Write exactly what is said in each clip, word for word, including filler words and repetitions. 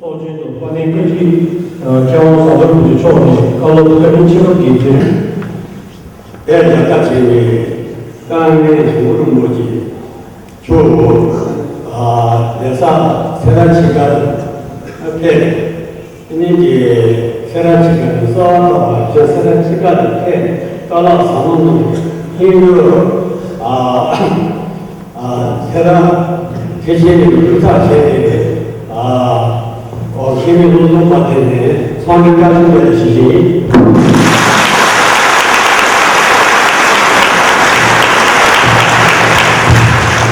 ཚོགས་ཆེན་དུ་དཔལ་ལྡན་བཀྲ་ཤིས་མཁས་དབང་ཟམ་གདོང་རིན་པོ་ཆེ་མཆོག་ནས་བཀའ་སློབ་བཀའ་དྲིན་ཆེ་བ་དགེ་ཐོན་དཔལ་རྒྱ་བཀའ་ཆེན་པོའི་དཀའ་ངལ་ཟུར་རིན་པོ་ཆེ་མཆོག་ལས་ས་སེ་ར་ཕྱི་དགར་ཕེབས། ཨ་ནི་གི་སེ་ར་ཕྱི་དགར་གསོལ་བ་བཏབ་པ་བཞིན་སེ་ར་ཕྱི་དགར་དུ་ཕེབས་ནས་བཀའ་སློབ་ཟབ་མོ་གནང་ནས་ཧིན་རྡུ་ཨ་ཨ་སེ་ར་ཐེག་ཆེན་གྱི་ལུགས་ཐག་བྱས་ཏེ་ཨ་ཨོ་ཤེས་མེད་བློ་བཟང་པ་དེ་ནས་ཚང་མའི་བཀའ་དྲིན་དེ་ལ་ཞུ་བཞིན་ཡིན།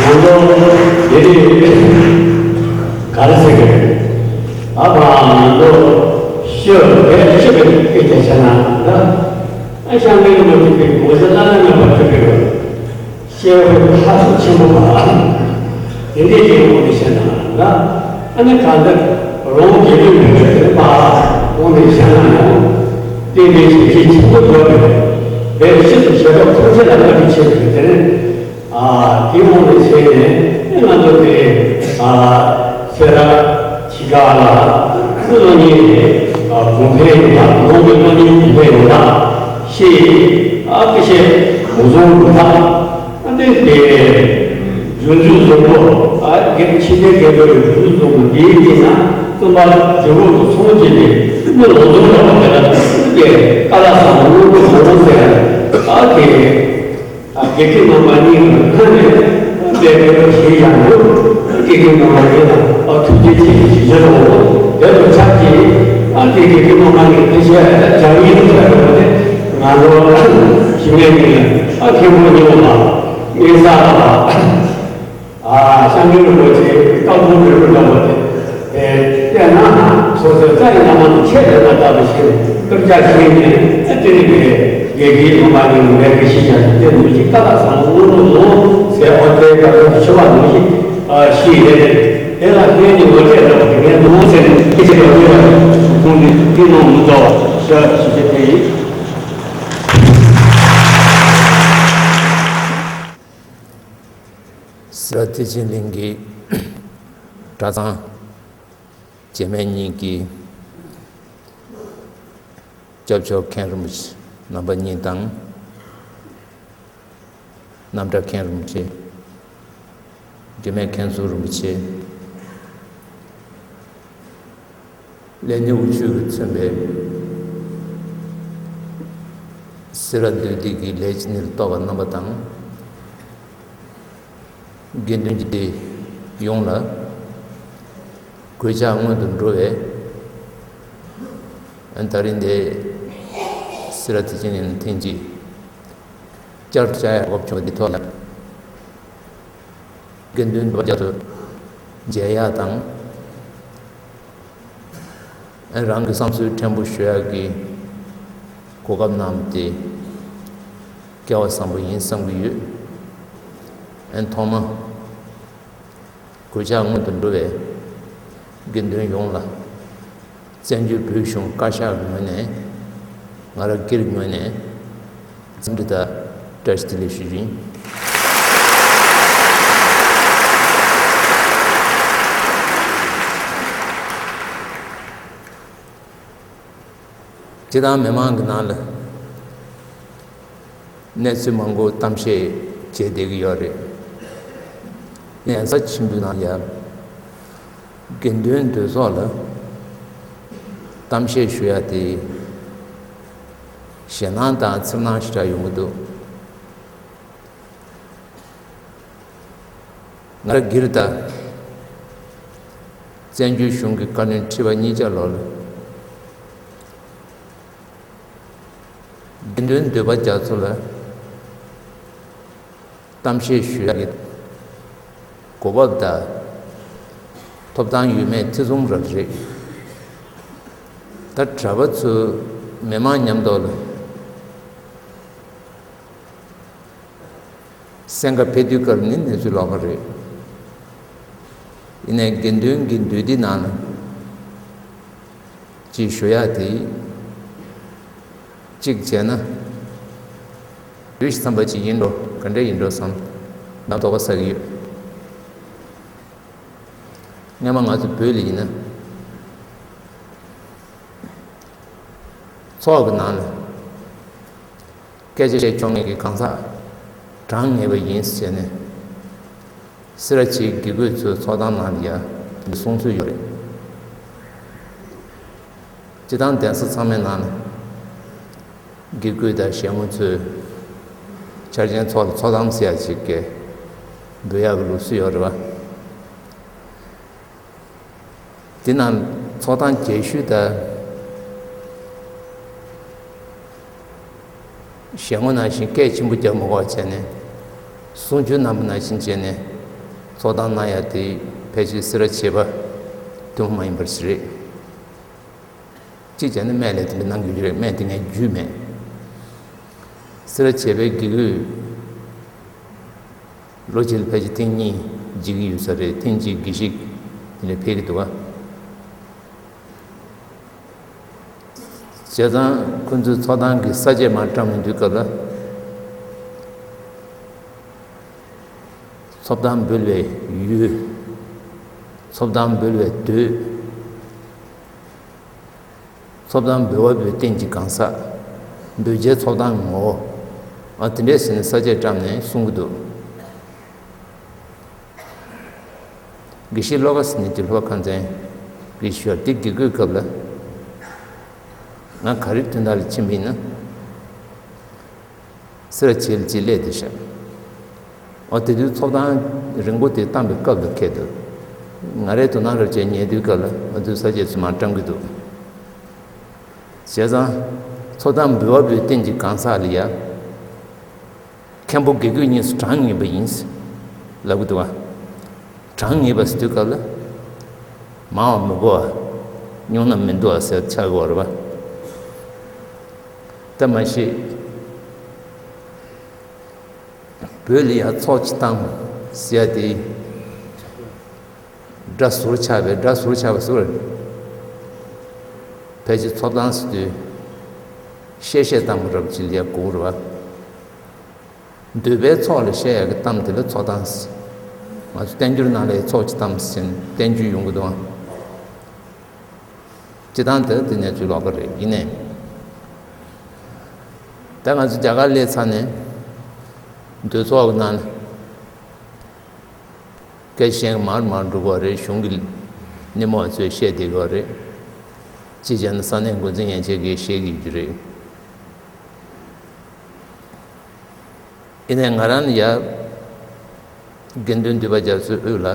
ང་ཚོ་དེ་རིང་ག་རེ་ཟེར་གི་རེད། ཨ་ཕ་ང་ཚོ་ཤི་བའི་ཤི་བའི་སྐད་ཆ་བཤད་ན་འདྲ། ཨ་ཤང་མེད་མ་ཐུབ་པའི་གོང་ས་བླ་ན་མེད་པ་ཐུབ་པའི་ཤེས་བའི་ཐབས་ཤུགས་ཆེན་པོ་པ། དེ་འདྲའི་ཞིག་འོང་ནས་བཤད་ན་འདྲ། ཨ་ནི་གང་ལྟར་རོང་དགེ་ལུགས་མི་འདྲ་བའི་པ་འོང་ནས་བཤད་ན་ཡང་། བསྟན་པའི་ཞབས་ཕྱི་ཆེན་པོ་འགྲོ་བའི་བའི་ཤི་སུ་ཞེ་སྡང་ཐམས་ཅད་ལ་བཀའ་དྲིན་ཆེ་བའི་དེ་ནི། ཨ་དེ་འོང་ནས་བྱས་ནས་ང་ཚོ་དེ་ཨ་སེ་ར་ཕྱི་དགར་ལ་སུ་ལོ་ཉེ་ཨ་གོང་འཕེལ་ཡོང་ཐབས་ནང་གི་བློ་ཉེ་གོང་འཕེལ་ཡོང་ཐབས་ཤེས་ཨ་ཀི་ཤེས་གོང་སོང་འགྲོ་ཐབས་ཨ་དེ་དེ་རྒྱུན་འཛུགས་བཟོ་འགོ་ཨ་དགེ་ཕྱི་རྒྱལ་དགེ་འགོ་ཡི་རྒྱུན་འཛུགས་བཟོ་འགོ་འདིའི་རྗེས་ན་བཙུན་པ་དེ་འོག་ཏུ་ཚོང་བྱེད་པའི་མི་ལོ་ཟུར་ལ་བ་དེ་ལ་སུ་དེ་ཀ་ལ་སང་དངོས་པོ་བཟོ་འགོ་ཟེར་ཨ་དེ། ཨ་དགེ་བཤེས་རྣམ་པ་གཉིས་ཀྱི་ཁ་ནས་དཔེ་དགེ་བཤེས་ཡང་འདུག་དགེ་བཤེས་རྣམ་པ་གཉིས་ལ་ཨ་ཐུགས་རྗེ་ཆེ་ཞུ་རྒྱུ་དང་། དེ་ལ་ཆབས་ཅིག་ཨ་དགེ་བཤེས་རྣམ་པ་གཉིས་དེ་བཤད་ཡག་སྦྱང་ཡིག་ཐོན་པ་དེ་ང་ཚོ་ཞི་མོལ་གཉིས་ཨ་མཁན་པོ་གཉིས་པོ་ལ་དམིགས་བསལ་ལ། ཨ་ཤང་ཀུན་རིན་པོ་ཆེ་བཀའ་དགོངས་འགྲེལ་བར་འདྲ་བ་དེ་བལྟས་ན་སོ་སོའི་རྩ་ཡི་བླ་མ་དང་ཆེད་དུ་མ་བཏགས་པ་ཞིག་བསྐུར་བྱ་ཞིག་ནས་ཨ་ཏི་རི་བའི་དགེ་རྒན་ལུང་པ་ནས་ལུང་པའི་དགེ་བཤེས་ཀྱང་དེ་མི་ཞིག་ཀ་ལ་བཟང་པོ་དངོས་གནས་བཟང་ཟེར་ཨོ་ཏེ་ཀ་ཏོ་ཆུ་བ་ནང་བཞིན་ཨ་ཤི་ཡི་རེད། དེ་ལ་བརྟེན་ནས་ངོ་སྤྲད་འདྲ་བ་དེ་ངས་མདོ་ཟེར་ནས་སྐད་ཆ་ཡང་སྐྱེ་བ་ཁོང་ནས་དེ་ནང་མི་འདྲ་བ་ཤ་ཞིག་ཆེ་དེ་ཡིན། སེ་ར་ཐེག་ཆེན་གླིང་གི་གྲྭ་ཚང་བྱེས་སྨད་གཉིས་ཀྱི་སྐྱབས་མཆོག་མཁན་རིན་པོ་ཆེ་རྣམ་པ་གཉིས་དང་། རྣམ་གྲྭ་མཁན་རིན་པོ་ཆེ། དྲི་མེད་མཁན་ཟུར་རིན་པོ་ཆེ། ལས་སྣེ་དབུ་ཁྲིད་ཀྱིས་མཚོན་པའི་སེ་ར་འདུས་སྡེ་གི་ལས་བྱེད་སྣེ་ལ་གཏོགས་པ་རྣམ་པ་དང་། དགེ་འདུན་གྱི་སྡེ་ཡོངས་ལ་གོད་ཆག་སྔོན་དུ་འགྲོ་བའི་ད་རིང་འདི་སེ་ར་ཐེག་ཆེན་གླིང་ཐེངས་གཅིག་བསྐྱར་དུ་བཅར་ཡག་གོ་སྐབས་བྱུང་བ་འདི་ཐོག་ལ། དགེ་འདུན་འདུས་པ་རྒྱ་མཚོ་མཇལ་ཡག་དང་། ཨ་རང་གི་བསམ་ཚུལ་ཕྲན་བུ་ཞུ་ཡག་གི་གོ་སྐབས་གནང་བ་དེ་སྐལ་བ་བཟང་པོ་ཡིན་བསམ་གྱི་ཡོད། ཨ་ཐོག་མ་གོད་ཆག་སྔོན་དུ་འགྲོ་བའི་དགེ་འདུན་ཡོངས་ལ། བཙན་བྱོལ་བོད་གཞུང་བཀའ་ཤག་གི་ངོས་ནས། ང་རང་སྒེར་གྱི་ངོས་ནས་འཚམས་འདྲི་དང་བཀྲ་ཤིས་བདེ་ལེགས་ཞུ་རྒྱུ་ཡིན། སྤྱིར་བཏང་མི་མང་གི་ནང་ལ་གནས་ཚུལ་མང་པོ་གཏམ་བཤད་བྱས་བསྡད་ཀྱི་ཡོད་རེད། གནས་ས་ཆེན་པོའི་ནང་ཡང་དགེ་འདུན་འདུས་ཚོགས་ལ་གཏམ་བཤད་ཞུ་ཡ་དེ་ཞེད་སྣང་དང་འཚེར་སྣང་ཞེ་དྲག་ཡོང་གི་འདུག་ང་རང་སྒེར་དང་བཙན་བྱོལ་གཞུང་གི་བཀའ་བློན་ཁྲི་པ་གཉིས་ཆ་ལོ་ལ་དགེ་འདུན་འདུས་པ་རྒྱ་མཚོ་ལ་གཏམ་བཤད་ཞུ་ཡག་གི་གོ་སྐབས་དང་ཐོབ་ཐང་ཡོད་མེད་ཐེ་ཚོམ་རང་རེད། ད་གྲྭ་པ་ཚོ་མི་མང་མཉམ་དུ་ལ་སེང་ག་ཕེབས་དུས་སྐབས་ནི་གནས་ཚུལ་ལོགས་ཀ་རེད། ཡིན་ནའི་དགེ་འདུན་གྱི་འདུས་སྡེ་ནང་ལ་ཅིག་ཞུ་ཡག་དེ་གཅིག་བྱས་ན་དུས་ཤིག་འཚམས་པ་ཅིག་ཡིན་འགྲོ་ག་འདྲ་ཡིན་འགྲོ་བསམ་ནམ་དོགས་པ་ཟ་གི་ཡོད། སྔོན་མ་ང་ཚོ་བོད་ལ་ཡིན་ན་ ཚོགས་ཀྱི་ནང་ལ་སྐད་ཆ་བཤད་ཆོག་མཁན་གྱི་གང་ཟག་གྲངས་ངེས་པ་ཡིན་ཟེར་ནས་སེ་ར་བྱེས་དགེ་བསྐོས་ཚོའི་ཚོགས་གཏམ་ནང་ལ་ཡང་གསུང་ཚུལ་ཡོད་རེད། སྤྱི་བཏང་གདན་ས་ཚང་མའི་ནང་ལ་དགེ་བསྐོས་དང་ཞལ་ངོ་ཚོས་འཆར་ཅན་ཚོགས་ལ་ཚོགས་གཏམ་ཟེར་ཡ་ཅིག་གི་འབུལ་ཡག་གི་ལུགས་སྲོལ་ཡོད་རེད་བ། དེ་ནང་ཚོགས་གཏམ་རྒྱས་ཤོས་དང་ཞལ་ངོ་ནང་བཞིན་སྐད་ཆེན་པོ་རྒྱག་མ་དགོས་བྱས་ནས་གསུང་ཆོས་རྣམ་པ་ནང་བཞིན་བྱས་ནས་ཚོགས་གཏམ་གནང་ཡ་དེ་ཕལ་ཆེར་སེ་ར་བྱེས་པ་ཐུན་མོང་མ་ཡིན་པར་ཞིག་རེད། གཅིག་བྱས་ན་སྨད་ལ་དེ་འདྲ་གནང་རྒྱུ་རེད། སྨད་དེ་ངས་རྒྱུས་མེད། སེ་ར་བྱེས་པའི་དགེ་བསྐོས་ལོ་གཅིག་ལ་ཕལ་ཆེར་ཐེངས་གཉིས་བརྗེ་གི་ཡོད་ས་རེད། ཐེངས་གཅིག་དགེ་བཤེས་དེ་འདྲ་ཕེབས་ཀྱི་འདུག་བ། བྱས་ཙང་ཁོ་ཚོས་ཚོགས་གཏམ་གྱི་ས་བཅད་མར་བཀྲམ་ནས་དུས་སྐབས་ལ། ཚོགས་གཏམ་འབུལ་བའི་ཡུལ། ཚོགས་གཏམ་འབུལ་བའི་དུས། ཚོགས་གཏམ་འབུལ་བ་པོའི་རྟེན་གྱི་གང་ཟག། འབུལ་བྱའི་ཚོགས་གཏམ་ངོ་བོ། ཨ་དེ་འདྲས་ཟེར་ནས་ས་བཅད་བཀྲམ་ནས་གསུང་གི་འདུག། དགེ་བཤེས་བློ་དགའ་ཟེར་མཁན་གྱི་སློབ་ཁང་ཚན་གྱི་ཞོར་དེ་དགེ་བསྐོས་སྐབས་ལ། ང་ག་རེ་དོན་དག་ལ་ཕྱིན་པ་ཡིན་ན། སེ་ར་བྱེས་ལ་ཅིག་སླེབས་བསྡད་ཤག། འོ་དེ་དུས་ཚོགས་གཏམ་རིང་པོ་དེ་བཏང་པའི་སྐབས་ལ་ཁེལ་འདུག། ང་རའི་དོ་སྣང་རབ་བྱས་ཉལ་དུས་སྐབས་ལ་ང་ཚོའི་ས་བཅད་ཚོ་མར་བཀྲམ་གྱི་འདུག། བྱས་ཙང་ཚོགས་གཏམ་འབུལ་བ་པོའི་རྟེན་གྱི་གང་ཟག་ལ་ཡ། མཁན་པོ་དགེ་བསྐོས་གཉིས་སུ་གྲངས་ངེས་པ་ཡིན། ལབ་གི་འདུག་བ། གྲངས་ངེས་པ་ཟེར་དུས་སྐབས་ལ། མང་བ་མི་དགོས་པ། ཉུང་ན་མི་འདུག་པ་ཟེར་ཆགས་ཀྱི་ཡོད་རེད་པ། ད་མ་གཞི། བོད་ལ་ཡ་ཚོགས་ཅིག་བཏང་ཟེར་ཡ་དེ། སྒྲ་ཟུར་ཆག་པའི་སྒྲ་ཟུར་ཆག་པ་ཟུར། ཕལ་ཆེར་ཚོགས་གཏམ་ཟེར་དུས། བཤད་བཤད་བཏང་པ་རབ་ཅིག་ལ་ཡ་གོ་རེད་པ། འདོད་པའི་ཚོགས་ལ་བཤད་ཡག་གི་གཏམ་དེ་ལ་ཚོགས་གཏམ་ཟེར། ང་ཚོ་བསྟན་འགྱུར་ནང་ལ་ཡ་ཚོགས་ཀྱི་གཏམ་ཟེར་ནས་བསྟན་འགྱུར་ཡོང་གི་འདུག་ཨང་། སྤྱི་བཏང་དེ་དེ་གནས་ཚུལ་ལོགས་ཀ་རེད། ཡིན་ནའི། ད་ང་ཚོ་རྒྱ་གར་སླེབས་ཚར་ནས། འདོད་ཚོགས་ཀྱི་ནང་ལ། སྐད་ཆ་བཤད་མཁན་མར་མར་འགྲོ་གི་རེད། གཞུང་གི་སྣེ་མོ་བ་ཚོས་བཤད་བསྡད་ཀྱི་རེད། གཅིག་བྱས་ན་ས་གནས་འགོ་འཛིན་ཡན་ཆད་ཀྱིས་བཤད་ཀྱི་ཡོད་ཀྱི་རེད། ཡིན་ནའི་ང་རང་ནི་ཡ། དགེ་འདུན་འདུས་པ་རྒྱ་མཚོའི་དབུས་ལ།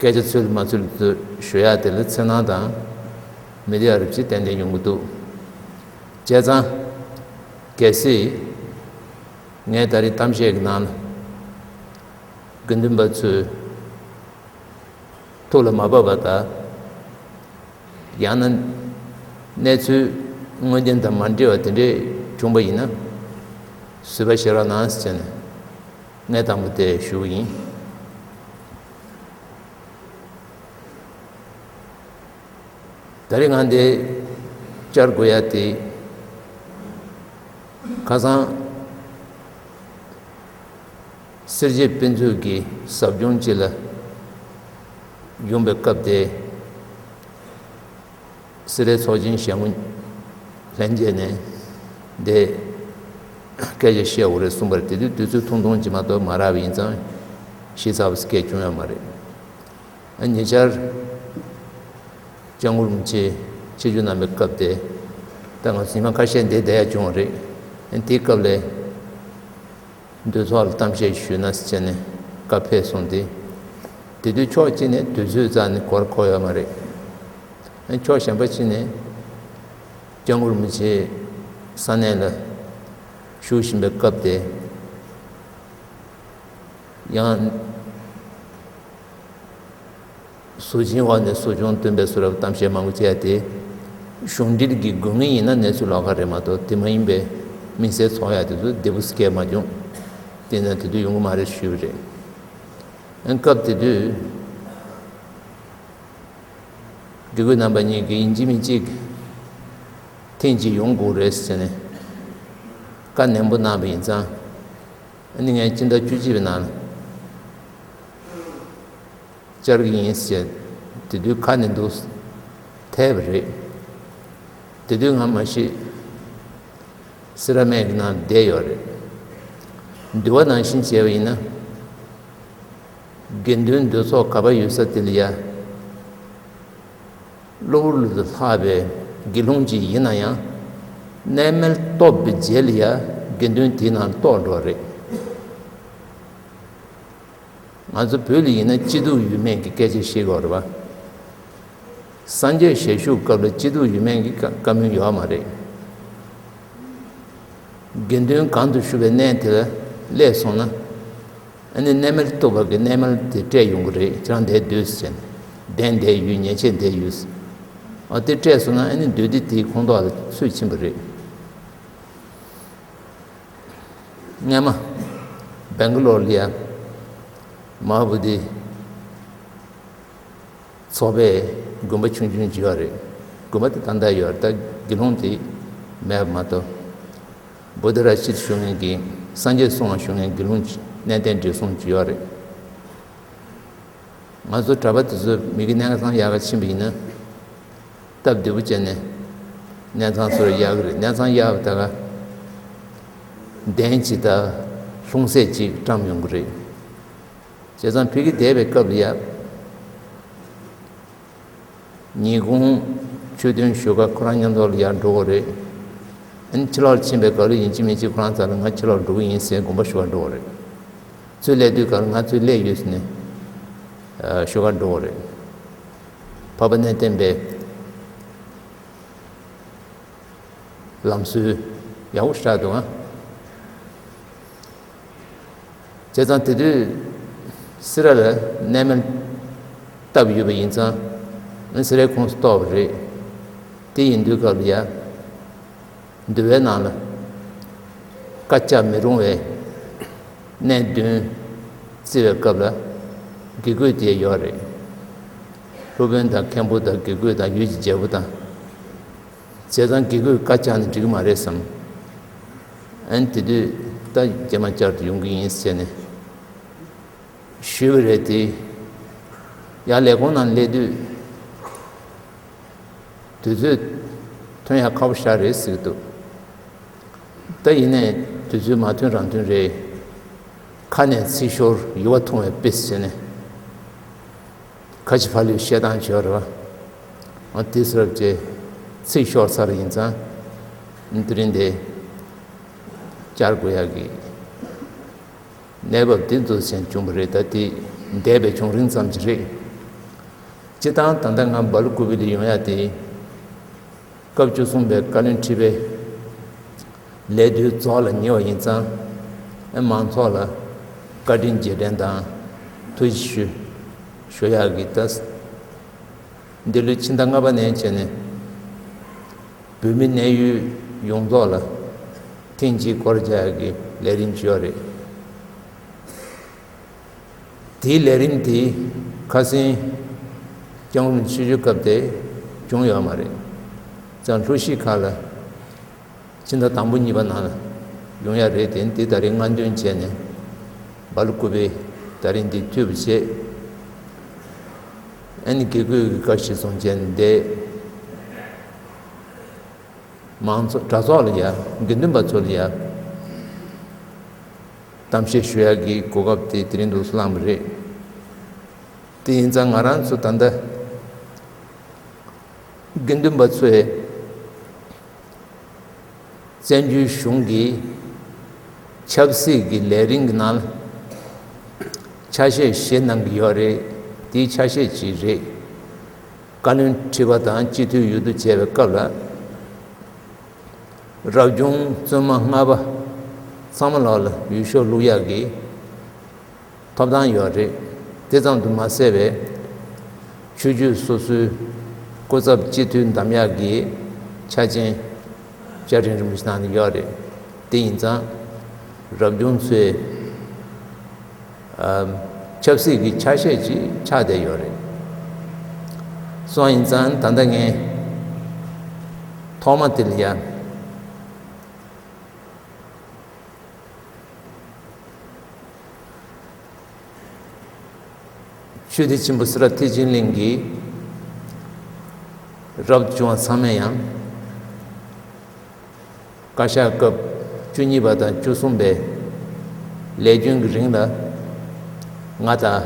སྐད་ཆ་ཚུལ་མ་ཚུལ་དུ་ཞུ་ཡག་དེ་ལ་འཚེར་སྣང་དང་། མི་བདེ་བ་རབ་ཅིག་ཏན་ཏན་ཡོང་གི་འདུག། བྱས་ཙང་། གལ་སྲིད། ངས་ད་རེས་གཏམ་བཤད་ཀྱི་ནང་ལ། དགེ་འདུན་པ་ཚོས། ཐུགས་ལ་མ་བབས་པ་དང་། ཡང་ན། གནས་ཚུལ་དངོས་བདེན་དང་མ་འདྲེས་པ་དེ་འདྲས་བྱུང་པ་ཡིན་ན། བཟོད་པ་བཞེས་རོགས་གནང་ཟེར་ནས། ངས་དང་པོ་དེ་ཞུ་གི་ཡིན། ད་རེས་ང་འདིར་བཅར་དགོས་ཡ་དེ། ཁ་སང་། སེར་བྱེས་དཔེ་མཛོད་ཀྱི་ཟབ་སྦྱོང་ཅིག་ལ་ཡོང་པའི་སྐབས་དེ། སེ་རའི་ཚོགས་ཆེན་ཞལ་ངོ་ལྷན་རྒྱས་ནས་འདི་སྐད་ཆ་བཤད་དགོས་རེད་གསུངས་པ་རེད། དེ་དུས་དུས་ཚོད་ཐུང་ཐུང་ཅིག་མ་གཏོགས་མ་རག་པ་ཡིན་ཙང་ཞིབ་ཚགས་པོ་སྐད་བྱུང་ཡོད་མ་རེད། ཨ་ཉེ་ཆར་སྐྱབས་མགོན་རིན་པོ་ཆེ་ཆིབས་བསྒྱུར་གནང་པའི་སྐབས་དེ། ད་ང་ཚོ་ཉི་མ་ཁ་ཤས་འདིར་བསྡད་ཡ་བྱུང་བ་རེད། ཨ་དེའི་སྐབས་ལ་འདུས་ཚོགས་ལ་གཏམ་བཤད་ཞུས་ན་ཟེར་ནས་བཀའ་ཕེབས་སོང་སྟེ། དེ་དུས་ཕྱོགས་གཅིག་ནས་དུས་ཚོད་རྩ་ནས་གོ་ར་གོ་ཡོད་མ་རེད། ཨ་ཕྱོགས་གཞན་པ་གཅིག་ནས་སྐྱབས་མགོན་རིན་པོ་ཆེ་ས་གནས་ལ་བཞུགས་བཞིན་པའི་སྐབས་དེ། ཡང་། ཟུར་ཆེན་འོག་ནས་ཟུར་ཆུང་སྟོན་པའི་བཟོ་འདྲ་གཏམ་བཤད་མང་པོ་བྱས་ཏེ། གཞུང་འབྲེལ་གྱི་དགོས་ངེས་ཡིན་ན་གནས་ཚུལ་ལོགས་ཀ་རེད་མ་གཏོགས་དེ་མ་ཡིན་པའི་དམིགས་བསལ་ཚོགས་ཡ་དེ་ཚོ་བདེ་པོ་སྐད་མ་བྱུང་། དེ་ན་དེ་དུས་ཡོང་གི་མ་རེད་ཞུས་པ་རེད། ཨ་སྐབས་དེ་དུས། དགེ་བསྐོས་རྣམ་པ་གཉིས་ཀྱིས་ཡིན་གཅིག་མིན་གཅིག་ཐེངས་གཅིག་ཡོང་དགོས་རེད་ཟེར་ནས་བཀའ་ནན་པོ་གནང་བ་ཡིན་ཙང་། ཨ་ནི་ངས་སྤྱི་ཟླ་བཅུ་གཅིག་པའི་ནང་ལ་བཅར་གྱི་ཡིན་ཟེར། དེ་དུས་ཁ་ནས་འདུག་ཐལ་བ་རེད། དེ་དུས་ང་མ་གཞི་སེ་ར་སྨད་ཀྱི་ནང་བསྡད་ཡོད་རེད། འདུལ་བ་ནང་བཞིན་བྱས་པ་ཡིན་ན། དགེ་འདུན་འདུ་ཚོགས་ག་པར་ཡོད་ས་དེ་ལ་ཡ། གློ་བུར་དུ་ལྷགས་པའི་དགེ་སློང་ཅིག་ཡིན་ན་ཡང་། གནས་མལ་གཏོགས་པའི་རྗེས་ལ་ཡ་དགེ་འདུན་དེའི་ནང་གཏོགས་འགྲོ་རེད། ང་ཚོ་བོད་ལ་ཡིན་ན་སྐྱིད་སྡུག་ཡོད་མེད་ཀྱི་སྐད་ཆ་བཤད་དགོས་རེད་པ། སངས་རྒྱས་ཞལ་བཞུགས་སྐབས་ལ་སྐྱིད་སྡུག་ཡོད་མེད་ཀྱི་བཀའ་བཀའ་མོལ་ཡོད་མ་རེད། དགེ་འདུན་གང་དུ་བཞུགས་པའི་གནས་དེ་ལ་སླེབས་སོང་ན། ཨ་ནི་གནས་མལ་གཏོགས་པ་གི་གནས་མལ་དེ་སྤྲད་ཡོང་གི་རེད། ཁྱེད་རང་འདིར་སྡོད་ཟེར་ནས། གདན་འདིར་ཡོད། ཉལ་ཆས་འདིར་ཡོད་ཟེར། ཨ་དེ་སྤྲད་སོང་ན་ཨ་ནི་སྡོད་དེ་དེའི་ཁོངས་གཏོགས་ལ་ཚུད་ཕྱིན་པ་རེད། སྔས་མ་སྦེང་ག་ལོར་ལ་ཡ་མ་ཧཱ་བོ་དྷི་ཚོགས་པའི་དགོན་པ་ཆུང་ཆུང་ཅིག་ཡོད་རེད། དགོན་པ་དེ་ད་ལྟ་ཡོད་རེད། ད་དགེ་སློང་དེ་མེད་པ་མ་གཏོགས། བོ་དྷི་ར་ཤིད་ཞུ་མཁན་གྱི་སངས་རྒྱས་གསུང་བ་ཞུ་མཁན་དགེ་སློང་ཅིག་གནས་བརྟན་བགྲེས་སོང་ཅིག་ཡོད་རེད། ང་ཚོ་གྲྭ་པ་དེ་ཚོ་མི་གི་གནས་ཚང་གཡར་ག་ཕྱིན་པ་ཡིན་ན། སྟབས་བདེ་པོ་བྱས་ནས་གནས་ཚང་ཚུར་གཡར་གི་རེད། གནས་ཚང་གཡར་བ་ད་ག་གདན་ཅིག་དང་ལྷུང་བཟེད་ཅིག་བཀྲམ་ཡོང་གི་རེད། བྱས་ཙང་ཕ་གི་བསྡད་པའི་སྐབས་ལ་ཡ། ཉིན་གུང་ཆོས་ཐུན་ཞུ་ག་ཁོ་རང་མཉམ་དུ་ལ་ཡར་འགྲོ་གི་རེད། ཨ་ནི་ཕྱི་ལོགས་ཕྱིན་པའི་སྐབས་ལ་ཡིན་གཅིག་མིན་གཅིག་ཁོ་རང་རྩ་ལ་ང་ཕྱི་ལོགས་འགྲོ་གི་ཡིན་ཟེར་དགོངས་པ་ཞུ་ག་འགྲོ་གི་རེད། ཚུར་སླེབས་དུས་སྐབས་ལ་ང་ཚུར་སླེབས་ཡོད་ཟེར་ནས་ཞུ་ག་འགྲོ་གི་རེད། འཕགས་པ་གནས་བརྟན་པའི་ལམ་སྲོལ་ཡག་པོ་ཞིག་འདུག་ཨ། བྱས་ཙང་དེ་དུས་སེ་ར་ལ་གནས་མལ་བཏབ་ཡོད་པ་ཡིན་ཙང་། སེ་རའི་ཁོངས་སུ་གཏོགས་པ་རེད། དེ་ཡིན་དུས་སྐབས་ལ་ཡ། འདུལ་བའི་ནང་ལ་བཀའ་བཅག་མི་རུང་བའི་གནས་བདུན་བརྩི་བའི་སྐབས་ལ་དགེ་བསྐོས་དེ་ཡོད་རེད། སློབ་དཔོན་དང་མཁན་པོ་དང་དགེ་བསྐོས་དང་ཡུལ་གྱི་རྒྱལ་པོ་དང་། བྱས་ཙང་དགེ་བསྐོས་བཀའ་བཅག་ནས་འགྲིག་གི་མ་རེད་བསམ། ཨ་ནི་དེ་དུས་ད་རྗེས་མ་བསྐྱར་དུ་ཡོང་གི་ཡིན་ཟེར་ནས་ཞུས་པ་རེད་དེ། ཡར་ལས་ཁུངས་ནང་སླེབས་དུས་དུས་ཚོད་ཐོན་ཡག་ཁག་པོ་ཞིག་རེད་ཟེར་གྱི་འདུག་ད་ཡིན་ནའི་དུས་ཚོད་མ་ཐོན་རང་ཐོན་རེད། ཁ་ནས་ཚིག་ཤོར་ཡུ་བ་འཐུང་བའི་དཔེ་བྱས་ནས། ཁ་ཆེ་ཕ་ལུས་བཤད་སྟངས་བྱོས་རོགས། འོ་དེ་ཟེར་བྱས་ཚིག་ཤོར་ཚར་ཡིན་ཙང་། དེ་རིང་འདི་བསྐྱར་དགོས་ཡག་གི་གནས་བབ་དེ་འདུག་སེ་བྱུང་བ་རེད། ད་དེ་འདས་པའི་བྱུང་རིམ་ཙམ་ཅིག་རེད། སྤྱིར་བཏང་ད་ལྟ་ང་སྦེལ་ཀོབ་ལ་ཡོང་ཡག་དེ། སྐབས་བཅུ་གསུམ་པའི་བཀའ་བློན་ཁྲི་པའི་ལས་དུས་རྫོགས་ལ་ཉེ་བ་ཡིན་ཙང་། ཨེ་མང་ཚོགས་ལ་བཀའ་དྲིན་རྗེས་དྲན་དང་ཐུགས་རྗེ་ཞུ་ཞུ་ཡག་གི་ད། འདི་ལོའི་ཕྱི་ཟླ་ལྔ་པ་ནས་བྱས་ནས་བོད་མི་གནས་ཡུལ་ཡོངས་རྫོགས་ལ་ཐེངས་གཅིག་སྐོར་རྒྱག་ཡག་གི་ལས་རིམ་ཅིག་ཡོད་རེད། དེའི་ལས་རིམ་དེ་ཁ་སང་སྐྱབས་མགོན་ཆིབས་བསྒྱུར་སྐབས་དེ་བྱུང་ཡོད་མ་རེད། ཙང་ལྷོ་གཞིས་ཁག་ལ་ཕྱི་ཟླ་དང་པོ་གཉིས་པ་ནང་ལ་ཡོང་ཡག་རེད་དེ། འདི་ད་རེས་སྔ་འདོན་བྱས་ནས་སྦེལ་ཀོབ་ད་རིང་འདི་མཐུད་པ་བྱས། ཨ་ནི་དགེ་བསྐོས་ཀྱི་བཀའ་གཞིར་བཟུང་བྱས་ནས་འདི། མང་ཚོགས་གྲྭ་ཚོགས་ལ་ཡ། དགེ་འདུན་པ་ཚོ་ལ་ཡ། གཏམ་བཤད་ཞུ་ཡག་གི་གོ་སྐབས་དེ་དེ་རིང་འདུག་སེ་བླངས་པ་རེད། དེ་ཡིན་ཙང་ང་རང་ཚོ་ད་ལྟ་དགེ་འདུན་པ་ཚོས་བཙན་བྱོལ་གཞུང་གི་ཆབ་སྲིད་ཀྱི་ལས་རིམ་གྱི་ནང་ལ་ཆ་ཤས་བཞེས་གནང་གི་ཡོད་རེད། དེའི་ཆ་ཤས་ཅིག་རེད། བཀའ་བློན་ཁྲི་པ་དང་སྤྱི་འཐུས་འོས་བསྡུ་བྱས་པའི་སྐབས་ལ། རབ་བྱུང་བཙུན་མ་ལྔ་པ་ཚང་མ་ལོག་ལ་འོས་ཤོག་བླུག་ཡག་གི་ཐོབ་ཐང་ཡོད་རེད། དེ་ཙམ་དུ་མ་ཟད་པའི་ཆོས་བརྒྱུད་སོ་སོའི་སྐུ་ཚབ་སྤྱི་འཐུས་འདེམས་ཡག་གི་ཆ་རྐྱེན་བཅའ་ཁྲིམས་རིན་པོ་ཆེ་ནང་ནས་ཡོད་རེད། དེ་ཡིན་ཙང་རབ་བྱུང་ཚོའི་ཨ་ཆབ་སྲིད་ཀྱི་ཆ་ཤས་ཅིག་ཆགས་བསྡད་ཡོད་རེད། སོང་ཡིན་ཙང་ད་ལྟ་ངས་ཐོག་མ་དེ་ལ་ཡ། ཆོས་སྡེ་ཆེན་པོ་སེ་ར་ཐེག་ཆེན་གླིང་གི་རབ་བྱུང་བ་ཚང་མས་ཡང་ བཀའ་ཤག་སྐབས་བཅུ་གཉིས་པ་དང་བཅུ་གསུམ་པའི་ལས་རྒྱུན་གྱི་རིང་ལ། ང་དང་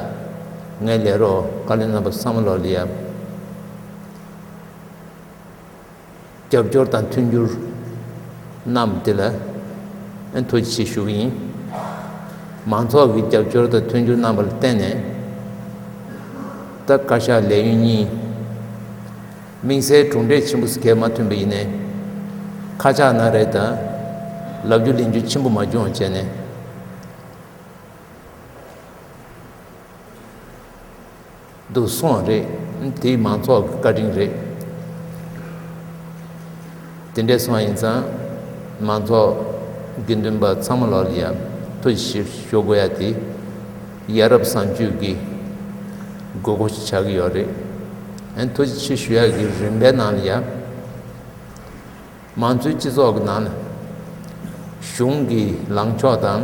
ངའི་ལས་རོགས་བཀའ་བློན་རྣམ་པ་ཚང་མ་ལོག་ལ་ཡ། རྒྱབ་སྐྱོར་དང་མཐུན་འགྱུར་གནང་བ་དེ་ལ་ཐུགས་རྗེ་ཆེ་ཞུ་གི་ཡིན། མང་ཚོགས་ཀྱི་རྒྱབ་སྐྱོར་དང་མཐུན་འགྱུར་གནང་བ་ལ་བརྟེན་ནས། ད་བཀའ་ཤག་ལས་ཡུན་གཉིས། དམིགས་བསལ་གྲུབ་འབྲས་ཆེན་པོ་ཞིག་གས་མ་ཐོན་པ་ཡིན་ནའི། ཁ་ཆག་ན་རེ་དང་། ལབ་རྒྱུ་ལེན་རྒྱུ་ཆེན་པོ་མ་བྱུང་བ་བྱས་ནས། འདུག་སོང་བ་རེད། དེ་མང་ཚོགས་ཀྱི་བཀའ་དྲིན་རེད། དེ་འདྲས་སོང་བ་ཡིན་ཙང་། མང་ཚོགས་དགེ་འདུན་པ་ཚང་མ་ལོག་ལ་ཡ་ཐུགས་རྗེ་ཆེ་ཞུ་དགོས་ཡ་དེ་ཡ་རབས་བཟང་སྤྱོད་ཀྱི་དགོས་མཁོ་ཞིག་ཆགས་ཀྱི་ཡོད་རེད། ཨན་ཐུགས་རྗེ་ཆེ་ཞུ་ཡ་གི་རིམ་པའི་ནང་ལ་ཡ། མང་གཙོའི་སྤྱི་ཚོགས་ཀྱི་ནང་ལ། གཞུང་གི་ལངས་ཕྱོགས་དང་།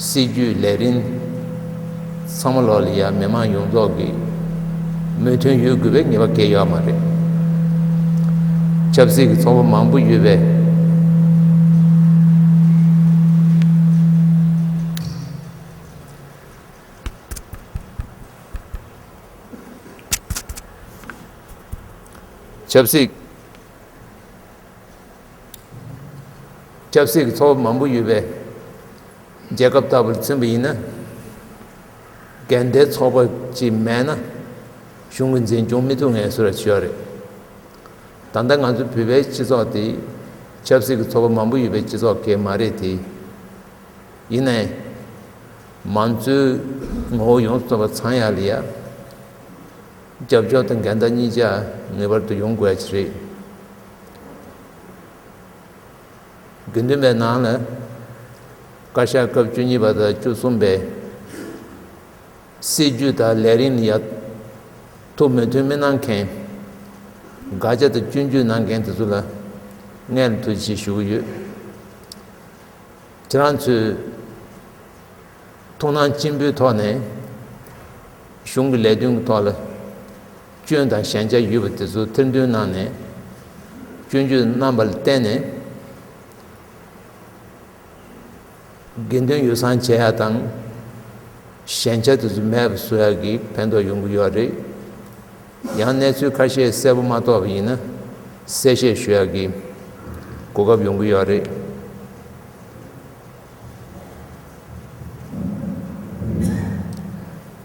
སྲིད་ཇུས་ལས་རིམ་ཚང་མ་ལོག་ལ་ཡ་མི་མང་ཡོངས་རྫོགས་ཀྱི་མོས་མཐུན་ཡོད་དགོས་པའི་ངེས་པ་གང་ཡང་ཡོད་མ་རེད། ཆབ་སྲིད་ཀྱི་ཚོགས་པ་མང་པོ་ཡོད་པས། ཆབ་སྲིད། ཆབ་སྲིད་ཀྱི་ཚོགས་པ་མང་པོ་ཡོད་པས། རྒྱལ་ཁབ་ལྟ་བུར་མཚོན་པ་ཡིན་ན། འགལ་ཟླའི་ཚོགས་པ་ཅིག་མེད་ན། གཞུང་གི་འཛིན་སྐྱོང་མི་ཐུབ་མཁན་སུ་ར་ཆོག་རེད། ད་ལྟ་ང་ཚོ་བོད་པའི་སྤྱི་ཚོགས་དེ། ཆབ་སྲིད་ཀྱི་ཚོགས་པ་མང་པོ་ཡོད་པའི་སྤྱི་ཚོགས་གང་ཡང་མ་རེད་དེ། ཡིན་ནའི། མང་གཙོའི་ངོ་བོ་ཡོངས་སུ་རྫོགས་པ་ཚང་ཡག་ལ་ཡ། རྒྱབ་སྐྱོར་དང་འགལ་ཟླ་གཉིས་ཆ་ངེས་པར་དུ་ཡོང་དགོས་ཡ་ཅིག་རེད། དགེ་འདུན་པའི་ནང་ལ། བཀའ་ཤག་སྐབས་བཅུ་གཉིས་པ་དང་བཅུ་གསུམ་པའི་སྲིད་ཇུས་དང་ལས་རིམ་ལ་ཡ། ཐུགས་མོས་མཐུན་མི་གནང་མཁན། དགག་བྱ་དང་སྐྱོན་བརྗོད་གནང་མཁན་དེ་ཚོ་ལ། སྔོན་ལ་ཐུགས་རྗེ་ཆེ་ཞུ་གི་ཡོད། ཁྱེད་རང་ཚོས་ཐུགས་སྣང་ཆེན་པོའི་ཐོག་ནས་གཞུང་གི་ལས་དོན་གྱི་ཐོག་ལ་སྐྱོན་དང་ཞན་ཆ་ཡོད་པ་དེ་ཚོ་ཐེར་འདོན་གནང་ནས། སྐྱོན་བརྗོད་གནང་བ་ལ་བརྟེན་ནས། དགེ་འདུན་ཡུལ་བཟང་བྱེད་ཡ་དང་། ཞན་ཆ་དེ་ཚོ་མེད་པ་བཟོ་ཡ་གི་ཕན་ཐོགས་ཡོང་གི་ཡོད་རེད། ཡང་གནས་ཚུལ་ཁ་ཤས་གསལ་པོ་མ་རྟོགས་པ་ཡིན་ན། གསལ་བཤད་ཞུ་ཡག་གི་གོ་སྐབས་ཡོང་གི་ཡོད་རེད།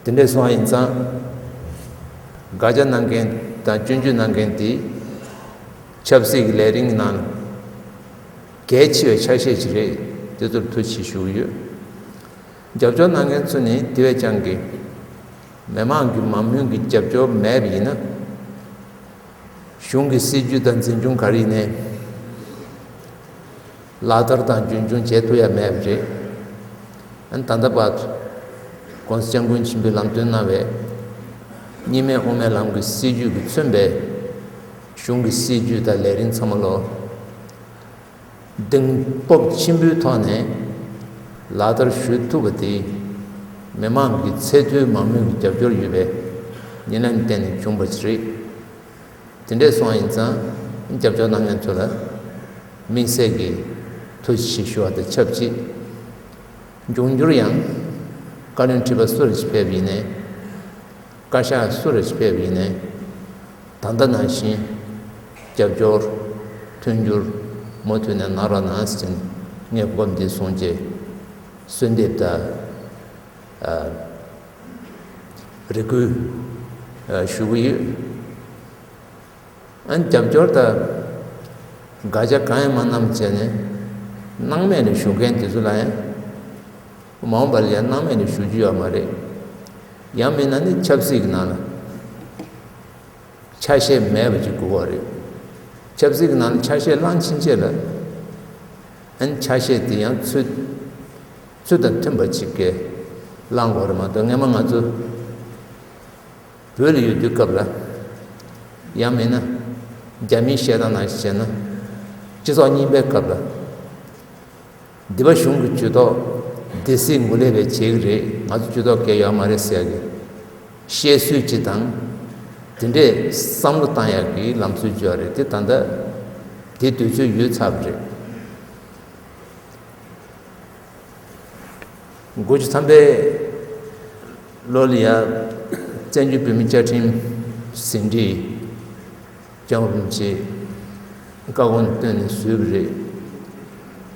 དེ་འདྲས་སོང་བ་ཡིན་ཙང་། དགག་བྱ་གནང་མཁན་དང་སྐྱོན་བརྗོད་གནང་མཁན་དེ། ཆབ་སྲིད་ཀྱི་ལས་རིམ་གྱི་ནང་གལ་ཆེ་བའི་ཆ་ཤས་ཅིག་རེད། དེ་ཚོར་ཐུགས་རྗེ་ཆེ་ཞུ་གི་ཡོད། རྒྱབ་སྐྱོར་གནང་མཁན་ཚོ་ནི་དེ་བས་ཀྱང་གི། མི་མང་གི་མང་མོས་ཀྱི་རྒྱབ་སྐྱོར་མེད་པ་ཡིན་ན། གཞུང་གི་སྲིད་ཇུས་དང་འཛིན་སྐྱོང་ག་རེ་ཡིན་ནའི། ལག་བསྟར་དང་རྒྱུན་འཁྱོངས་བྱེད་ཐུབ་ཡ་མེད་པ་རེད། ཨ་ནི་ད་ལྟ་བར་དུ་༸གོང་ས་༸སྐྱབས་མགོན་ཆེན་པོས་ལམ་སྟོན་གནང་བའི་གཉིས་སྨན་དབུ་མའི་ལམ་གྱི་སྲིད་ཇུས་ཀྱིས་མཚོན་པའི་གཞུང་གི་སྲིད་ཇུས་དང་ལས་རིམ་ཚང་མ་ལོ། གདེང་སྤོབས་ཆེན་པོའི་ཐོག་ནས་ལག་བསྟར་ཞུ་ཐུབ་པ་དེ། མི་མང་གི་ཚད་མཐོའི་མང་མོས་ཀྱི་རྒྱབ་སྐྱོར་ཡོད་པའི་ཉེར་ལེན་བརྟེན་ནས་བྱུང་བ་ཞིག་རེད། དེ་འདྲས་སོང་བ་ཡིན་ཙང་རྒྱབ་སྐྱོར་གནང་མཁན་ཚོ་ལ་དམིགས་བསལ་གྱི་ཐུགས་རྗེ་ཆེ་ཞུ་བ་དང་ཆབས་ཅིག། འབྱུང་འགྱུར་ཡང་བཀའ་བློན་ཁྲི་པ་སུ་རེ་ཞིག་ཕེབས་ཡིན་ནའི། བཀའ་ཤག་སུ་རེ་ཞིག་ཕེབས་ཡིན་ནའི། ད་ལྟ་ནང་བཞིན་རྒྱབ་སྐྱོར་མཐུན་འགྱུར་མུ་མཐུད་ནས་གནང་རོགས་གནང་ཟེར་ནས་ངས་གོ་སྐབས་འདི་བཟུང་རྗེས་གསོལ་འདེབས་དང་། རེ་སྐུལ་ཞུ་གི་ཡོད། ཨ་ནི་རྒྱབ་སྐྱོར་དང་དགག་བྱ་གང་ཡང་མ་གནང་བྱས་ནས་སྣང་མེད་ནས་བཞུགས་མཁན་དེ་ཚོ་ལ་ཡང་མ་འོངས་པ་ལ་ཡང་སྣང་མེད་ནས་བཞུགས་རྒྱུ་ཡོད་མ་རེད། ཡང་མིན་ན་ནི་ཆབ་སྲིད་ཀྱི་ནང་ལ་ཆ་ཤས་མེད་པ་ཅིག་དགོས་པ་རེད། ཆབ་སྲིད་ཀྱི་ནང་ལ་ཆ་ཤས་བླངས་ཕྱིན་ཆད་ལ་ཨ་ནི་ཆ་ཤས་དེ་ཡང་ཚུལ་ཚུལ་དང་མཐུན་པ་ཅིག་གིས་བླངས་དགོས་རེད་མ་གཏོགས། སྔན་མ་ང་ཚོ་བོད་ལ་ཡོད་དུས་སྐབས་ལ་ཡང་མིན་ན་རྒྱ་མིའི་བཤད་སྟངས་ནང་བཞིན་བྱས་ན་སྤྱི་ཚོགས་རྙིང་པའི་སྐབས་ལ། སྡེ་པ་གཞུང་གི་ཇུས་གཏོགས་སྡེ་སྲིད་ངོས་ལེན་པས་བྱེད་ཀྱི་རེད། ང་ཚོ་ཇུས་གཏོགས་གང་ཡང་ཡོད་མ་རེད་ཟེར་ཡག་གི་བཤད་སྲོལ་ཅིག་དང་། དེ་འདྲས་བསམ་བློ་བཏང་ཡག་གི་ལམ་སྲོལ་ཅིག་ཡོད་རེད། དེ་ད་ལྟ་དེ་དུས་ཚོད་ཡོལ་ཚར་བ་རེད། དགུ་བཅུ་ཐམ་པའི་ལོ་ལ་ཡ་བཙན་བྱོལ་བོད་མིའི་བཅའ་ཁྲིམས་ཟིན་བྲིས་རྒྱལ་བ་རིན་པོ་ཆེས་བཀའ་དགོངས་བཏོན་ནས་བཟོས་པ་རེད།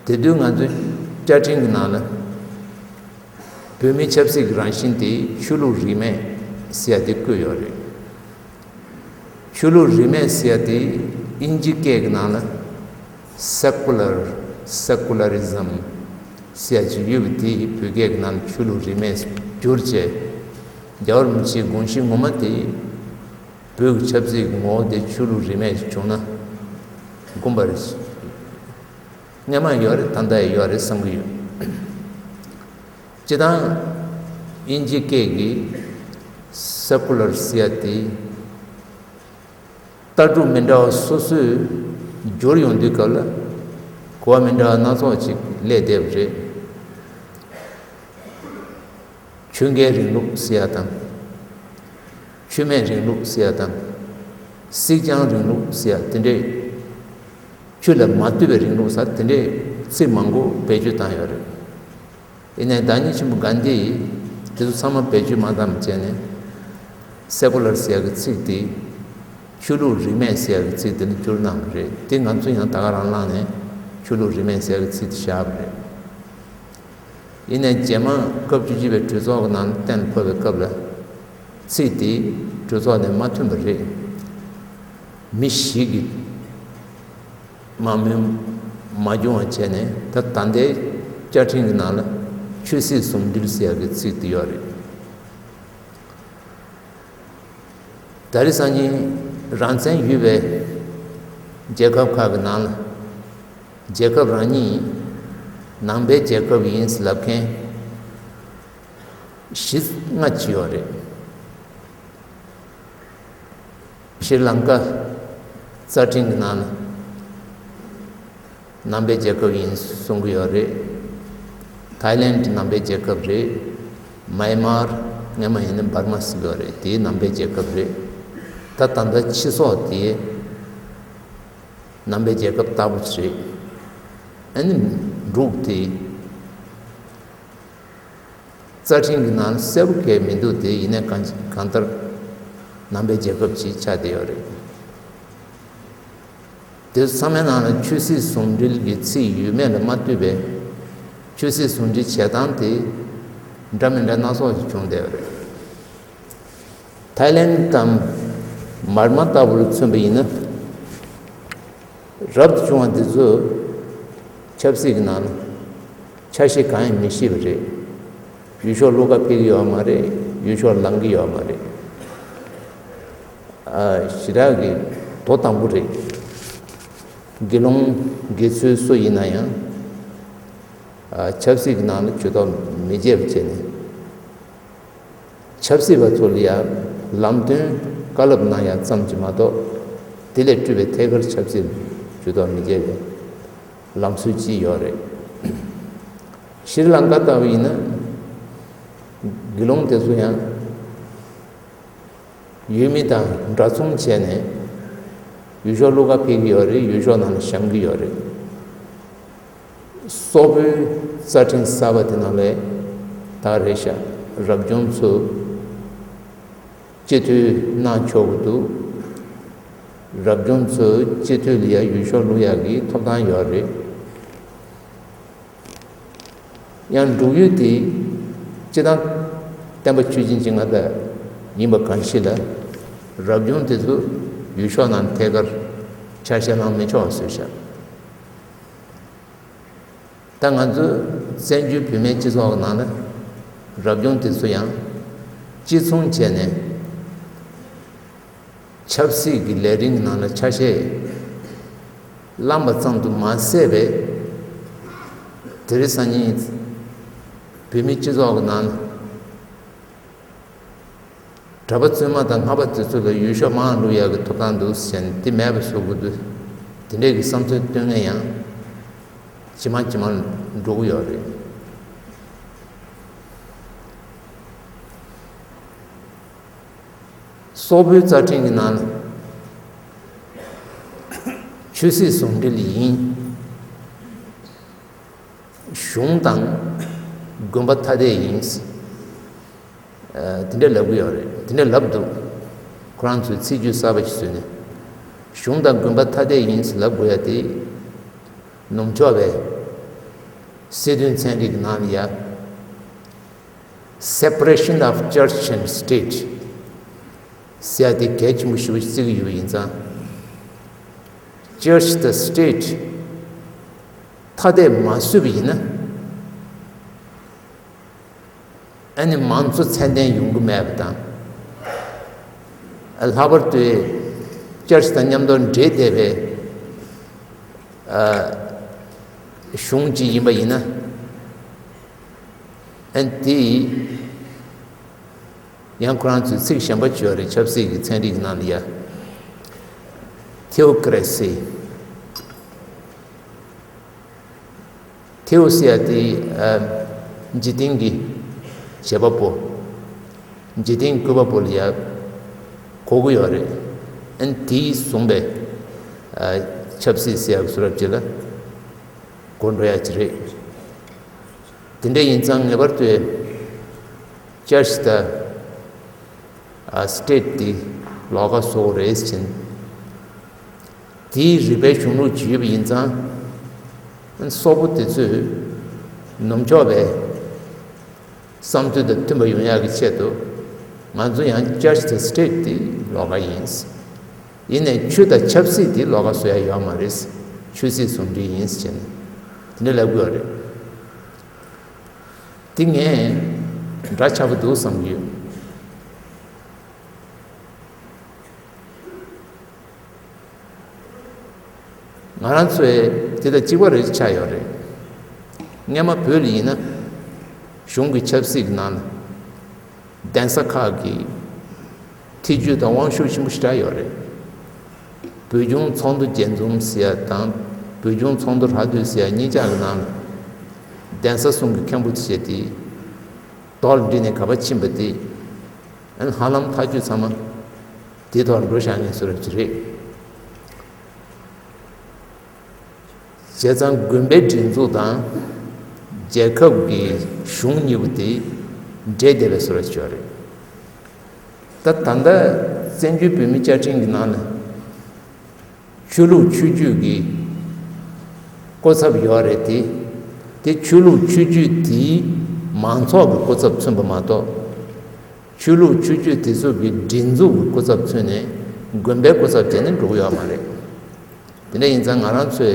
དེ་དུས་ང་ཚོའི་བཅའ་ཁྲིམས་ཀྱི་ནང་ལ་བོད་མིའི་ཆབ་སྲིད་ཀྱི་རང་བཞིན་དེ་ཆོས་ལུགས་རིས་མེད་ཟེར་ཡ་དེ་བཀོད་ཡོད་རེད། ཆོས་ལུགས་རིས་མེད་ཟེར་ཡ་དེ་དབྱིན་ཇི་སྐད་ཀྱི་ནང་ལ་Secular, Secularism ཟེར་ཡ་ཅིག་ཡོད་པ་དེ་བོད་སྐད་ཀྱི་ནང་ལ་ཆོས་ལུགས་རིས་མེད་བསྒྱུར་བྱས། རྒྱལ་བ་རིན་པོ་ཆེའི་དགོངས་གཞི་ངོ་མ་དེ་བོད་ཀྱི་ཆབ་སྲིད་ཀྱི་ངོ་བོ་དེ་ཆོས་ལུགས་རིས་མེད་ཅིག་བྱུང་ན་དགོངས་པ་རེད། སྔན་མ་ཡོད་རེད། ད་ལྟ་ཡང་ཡོད་རེད་བསམ་གྱི་ཡོད། སྤྱིར་བཏང་དབྱིན་ཇི་སྐད་ཀྱི་Secular ཟེར་ཡ་དེ་ལྟ་གྲུབ་མི་འདྲ་བ་སོ་སོས་བསྒྱུར་ཡོང་དུས་སྐབས་ལ་གོ་བ་མི་འདྲ་བ་སྣ་ཚོགས་ཅིག་སླེབས་བསྡད་པ་རེད། ཆོས་འགལ་རིང་ལུགས་ཟེར་ཡ་དང་། ཆོས་མེད་རིང་ལུགས་ཟེར་ཡ་དང་། སྲིད་རྐྱང་རིང་ལུགས་ཟེར་ཡ་དེ་འདྲས། ཆོས་ལ་མ་ལྟོས་པའི་རིང་ལུགས་ཟེར་དེ་འདྲས་ཚིག་མང་པོ་བེད་སྤྱོད་བཏང་ཡོད་རེད། ཡིན་ནའི་བདག་ཉིད་ཆེན་པོ་གྷན་དྷི་ཡིས་དེ་ཚོ་ཚང་མ་བེད་སྤྱོད་མ་བཏང་བ་བྱས་ནས། Secular ཟེར་ཡ་གི་ཚིག་དེ་ཆོས་ལུགས་རིས་མེད་ཟེར་ཡ་གི་ཚིག་དེ་ལ་བསྒྱུར་གནང་བ་རེད། དེ་ང་ཚོ་ཡང་ད་ག་རང་བླངས་ནས་ཆོས་ལུགས་རིས་མེད་ཟེར་ཡ་གི་ཚིག་དེ་བཞག་པ་རེད། ཡིན་ནའི་རྗེས་མ་སྐབས་བཅུ་གཅིག་པའི་གྲོས་ཚོགས་ཀྱི་ནང་གཏན་ཕབ་པའི་སྐབས་ལ་ཚིག་དེ་གྲོས་ཚོགས་ནས་མ་ཐོན་པ་རེད། མི་ཞིག་གིས་མ་མོས་མ་བྱུང་བ་བྱས་ནས། ད་ད་ལྟའི་བཅའ་ཁྲིམས་ཀྱི་ནང་ལ་ཆོས་སྲིད་ཟུང་འབྲེལ་ཟེར་ཡ་གི་ཚིག་དེ་ཡོད་རེད། ད་རེས་སང་ཉིན་རང་བཙན་ཡོད་པའི་རྒྱལ་ཁབ་ཁག་གི་ནང་ལ་རྒྱལ་ཁབ་རང་ཉིད་ནང་པའི་རྒྱལ་ཁབ་ཡིན་ལབ་མཁན་བཞི་ལྔ་ཅིག་ཡོད་རེད། ཤྲི་ལང་ཀ་རྩ་ཁྲིམས་ཀྱི་ནང་ལ་ནང་པའི་རྒྱལ་ཁབ་ཡིན་གསུང་གི་ཡོད་རེད། ཐའི་ལེནཌ་ནང་པའི་རྒྱལ་ཁབ་རེད། མཱི་མཱར་སྔན་མ་ཡིན་ན་འབར་མ་ཟེར་གི་ཡོད་རེད། དེའི་ནང་པའི་རྒྱལ་ཁབ་རེད། ད་ད་ལྟ་ཕྱི་སོག་དེ་ནང་པའི་རྒྱལ་ཁབ་ལྟ་བུ་ཅིག་རེད། ཨ་ནི་འབྲུག་དེ། རྩ་ཁྲིམས་ཀྱི་ནང་གསལ་པོ་གང་ཡང་མི་འདུག་དེ་ཡིན་ནའི་གང་གང་ལྟར་ནང་པའི་རྒྱལ་ཁབ་ཅིག་ཆགས་བསྡད་ཡོད་རེད། དེ་ཚོ་ཚང་མའི་ནང་ལ་ཆོས་སྲིད་ཟུང་འབྲེལ་གྱི་ཚིག་ཡོད་མེད་ལ་མ་ལྟོས་པའི་ཆོས་སྲིད་ཟུང་འབྲེལ་བྱེད་སྟངས་དེ་འདྲ་མི་འདྲ་སྣ་ཚོགས་ཤིག་བྱུང་བསྡད་ཡོད་རེད། ཐའི་ལེནཌ་དང་མར་མ་ལྟ་བུར་མཚོན་པ་ཡིན་ན། རབ་ཏུ་བྱུང་བ་འདི་ཚོ་ཆབ་སྲིད་ཀྱི་ནང་ལ་ཆ་ཤས་གང་ཡང་མི་ཤེས་པ་རེད། ཡུལ་ཤོག་བླུག་ག་ཕེབས་ཀྱི་ཡོད་མ་རེད། ཡུལ་ཤོག་ལངས་ཀྱི་ཡོད་མ་རེད། ཨ། ཞེ་དྲག་གི་དོ་དམ་པོ་རེད། དགེ་སློང་དགེ་ཚུལ་སུ་ཡིན་ན་ཡང་། ཨ། ཆབ་སྲིད་ཀྱི་ནང་ལ་ཇུས་གཏོགས་མི་བྱེད་པ་བྱས་ནས། ཆབ་སྲིད་པ་ཚོ་ལ་ཡང་ལམ་སྟོན་བཀའ་སློབ་གནང་ཡ་ཙམ་གྱིས་མ་གཏོགས། དེ་ལས་སྤྲོས་པའི་ཐད་ཀར་ཆབ་སྲིད་ཇུས་གཏོགས་མི་བྱེད་པའི་ལམ་སྲོལ་ཅིག་ཡོད་རེད། ཤྲི་ལང་ཀ་ལྟ་བུ་ཡིན་ན། དགེ་སློང་དེ་ཚོ་ཡང་ཡུལ་མི་དང་འདྲ་མཚུངས་བྱས་ནས་ཡུལ་ཤོག་བླུག་ག་ཕེབས་ཀྱི་ཡོད་རེད། ཡུལ་ཤོག་ནང་ལ་བཞེངས་ཀྱི་ཡོད་རེད། སོག་པོའི་རྩ་ཁྲིམས་གསར་པ་དེ་ནང་ལ་ད་རེད་ཤག་རབ་བྱུང་ཚོ་སྤྱི་འཐུས་གནང་ཆོག་གི་འདུག་རབ་བྱུང་ཚོ་སྤྱི་འཐུས་ལ་ཡ་ཡུལ་ཤོག་བླུག་ཡག་གི་ཐོབ་ཐང་ཡོད་རེད། ཡང་འབྲུག་ཡུལ་དེ་སྤྱི་བཏང་བསྟན་པ་ཆོས་བཞིན་ཅན་ལྔ་པ་ཡིན་པ་གང་ཞིག་ལ། རབ་བྱུང་དེ་ཚོ་ཡུལ་ཤོག་ནང་ཐད་ཀར་ཆ་ཤས་གནང་མི་ཆོག་པ་བཟོས་ཤག་ད་ང་ཚོ་བཙན་བྱོལ་བོད་མིའི་སྤྱི་ཚོགས་ནང་ལ་རབ་བྱུང་དེ་ཚོ་ཡང་གཅིག་མཚུངས་བྱས་ནས། ཆབ་སྲིད་ཀྱི་ལས་རིམ་གྱི་ནང་ལ་ཆ་ཤས་བླངས་པ་ཙམ་དུ་མ་ཟད་པའི། དེ་རིང་སང་ཉིན་བོད་མིའི་སྤྱི་ཚོགས་ཀྱི་ནང་ལ་གྲྭ་པ་བཙུན་མ་དང་ལྷ་པ་དེ་ཚོ་ལ་ཡུལ་ཤོག་མང་བླུག་ཡག་གི་ཐོབ་ཐང་འདུག་ཟེར་ནས་དེ་མེད་པ་བཟོ་དགོས་འདུག་དེ་འདྲས་ཀྱི་བསམ་ཚུལ་བཏོན་མཁན་ཡང་ཇེ་མང་ཇེ་མང་འགྲོ་གི་ཡོད་རེད། སོག་པོའི་རྩ་ཁྲིམས་ཀྱི་ནང་ལ་ཆོས་སྲིད་ཟུང་འབྲེལ་ཡིན། གཞུང་དང་ དགོན་པ་ཐ་དད་ཡིན། ཨ། དེ་འདྲ་ལབ་གི་ཡོད་རེད། དེ་འདྲ་ལབ་འདུག་ཁོ་རང་ཚོས་ཚིག་བརྗོད་གསར་པ་ཞིག་བཟོས་ནས། གཞུང་དང་དགོན་པ་ཐ་དད་ཡིན་ཟེར་ལབ་དགོས་ཡ་དེ། ནུབ་ཕྱོགས་པའི་སྲིད་དོན་ཚན་རིག་ནང་ལ་ཡ། Separation of Church and State ཟེར་ཡ་དེ་གལ་ཆེན་པོ་ཞེ་པོ་ཞིག་བརྩི་གི་ཡོད་པ་ཡིན་ཙང་། Church དང་State ཐ་དད་མ་བཟོས་པ་ཡིན་ན། ཨ་ནི་མང་གཙོ་ཚད་ལྡན་ཡོང་གི་མེད་པ་དང་། ལྷག་པར་དུ་Church དང་མཉམ་དུ་འབྲེལ་བསྡད་པའི་ཨ། གཞུང་ཅིག་ཡིན་པ་ཡིན་ན། ཨ་ནི་དེ་ཡང་ཁོ་རང་ཚོས་ཚིག་གཞན་པ་བརྗོད་རེད། ཆབ་སྲིད་ཀྱི་ཚན་རིག་ནང་ལ་ཡ། Theocracy། Theo ཟེར་ཡ་དེ། ཨ། འཇིག་རྟེན་གྱི་བྱེད་པ་པོ། འཇིག་རྟེན་བཀོད་པ་པོ་ལ་ཡ་གོ་གི་ཡོད་རེད། ཨ་ནི་དེས་བཟུང་བའི། ཨ། ཆབ་སྲིད་ཟེར་ཡ་བཟོ་འདྲ་ཅིག་ལ་གོ་འགྲོ་ཡ་ཅིག་རེད། དེ་འདྲ་ཡིན་ཙང་ངེས་པར་དུ་Church དང་ཨ། State དེ་ལོགས་ཀ་བཟོ་དགོས་རེད་ཟེར་ནས། དེའི་རིག་པའི་གཞུང་ལུགས་ཅིག་ཡོད་པ་ཡིན་ཙང་། སོག་པོ་དེ་ཚོས་ནུབ་ཕྱོགས་པའི་བསམ་ཚུལ་དང་མཐུན་པ་ཡོང་ཡག་གི་ཆེད་དུ། ང་ཚོ་ཡང་Church དང་State དེ་ལོགས་ཀ་ཡིན། ཡིན་ནའི་ཆོས་དང་ཆབ་སྲིད་དེ་ལོགས་ཀ་བཟོ་ཡ་ཡོད་མ་རེད། ཆོས་སྲིད་ཟུང་འབྲེལ་ཡིན་ཟེར་ནས་དེ་འདྲ་ལབ་དགོས་རེད། དེ་ངས་འདྲ་ཆགས་པོ་འདུག་བསམ་གྱི་ཡོད། ང་རང་ཚོའི་དེ་དང་གཅིག་པ་རེད་ཆགས་ཡོད་རེད། སྔན་མ་བོད་ལ་ཡིན་ན་གཞུང་གི་ཆབ་སྲིད་ཀྱི་ནང་ལ། གདན་ས་ཁག་གི་ཐེ་ཇུས་དང་དབང་ཤུགས་ཆེན་པོ་ཞེ་དྲག་ཡོད་རེད། བོད་གཞུང་ཚོགས་འདུ་རྒྱས་འཛོམས་ཟེར་ཡ་དང་། བོད་གཞུང་ཚོགས་འདུ་རགས་བསྡུས་ཟེར་ཡ་གཉིས་ཆ་གི་ནང་ལ། གདན་ས་གསུམ་གྱི་མཁན་པོ་བྱས་ཏེ། རྡོ་ལ་འགྲིལ་ནས་ག་པར་ཕྱིན་པ་དེ། ཨ་ནི་ཧ་ལམ་ཐག་གཅོད་ཚང་མ་དེའི་ཐོག་འགྲོ་བཞག་ནས་བཟོ་འདྲ་ཅིག་རེད། བྱས་ཙང་དགོན་པའི་སྒྲིག་འཛུགས་དང་རྒྱལ་ཁབ་ཀྱི་གཞུང་གཉིས་པོ་དེ་འདྲེས་བསྡད་པའི་བཟོ་འདྲ་ཅིག་ཡོད་རེད། ད་ད་ལྟ་བཙན་བྱོལ་བོད་མི་བཅའ་ཁྲིམས་ཀྱི་ནང་ལ་ཆོས་ལུགས་ཆོས་བརྒྱུད་ཀྱི་སྐུ་ཚབ་ཡོད་རེད་དེ། དེ་ཆོས་ལུགས་ཆོས་བརྒྱུད་དེའི་མང་ཚོགས་ཀྱི་སྐུ་ཚབ་མཚོན་པ་མ་གཏོགས། ཆོས་ལུགས་ཆོས་བརྒྱུད་དེ་ཚོ་གི་སྒྲིག་འཛུགས་ཀྱི་སྐུ་ཚབ་མཚོན་ནས་དགོན་པའི་སྐུ་ཚབ་བྱས་ནས་འགྲོ་གི་ཡོད་མ་རེད། དེ་འདྲ་ཡིན་ཙང་ང་རང་ཚོས་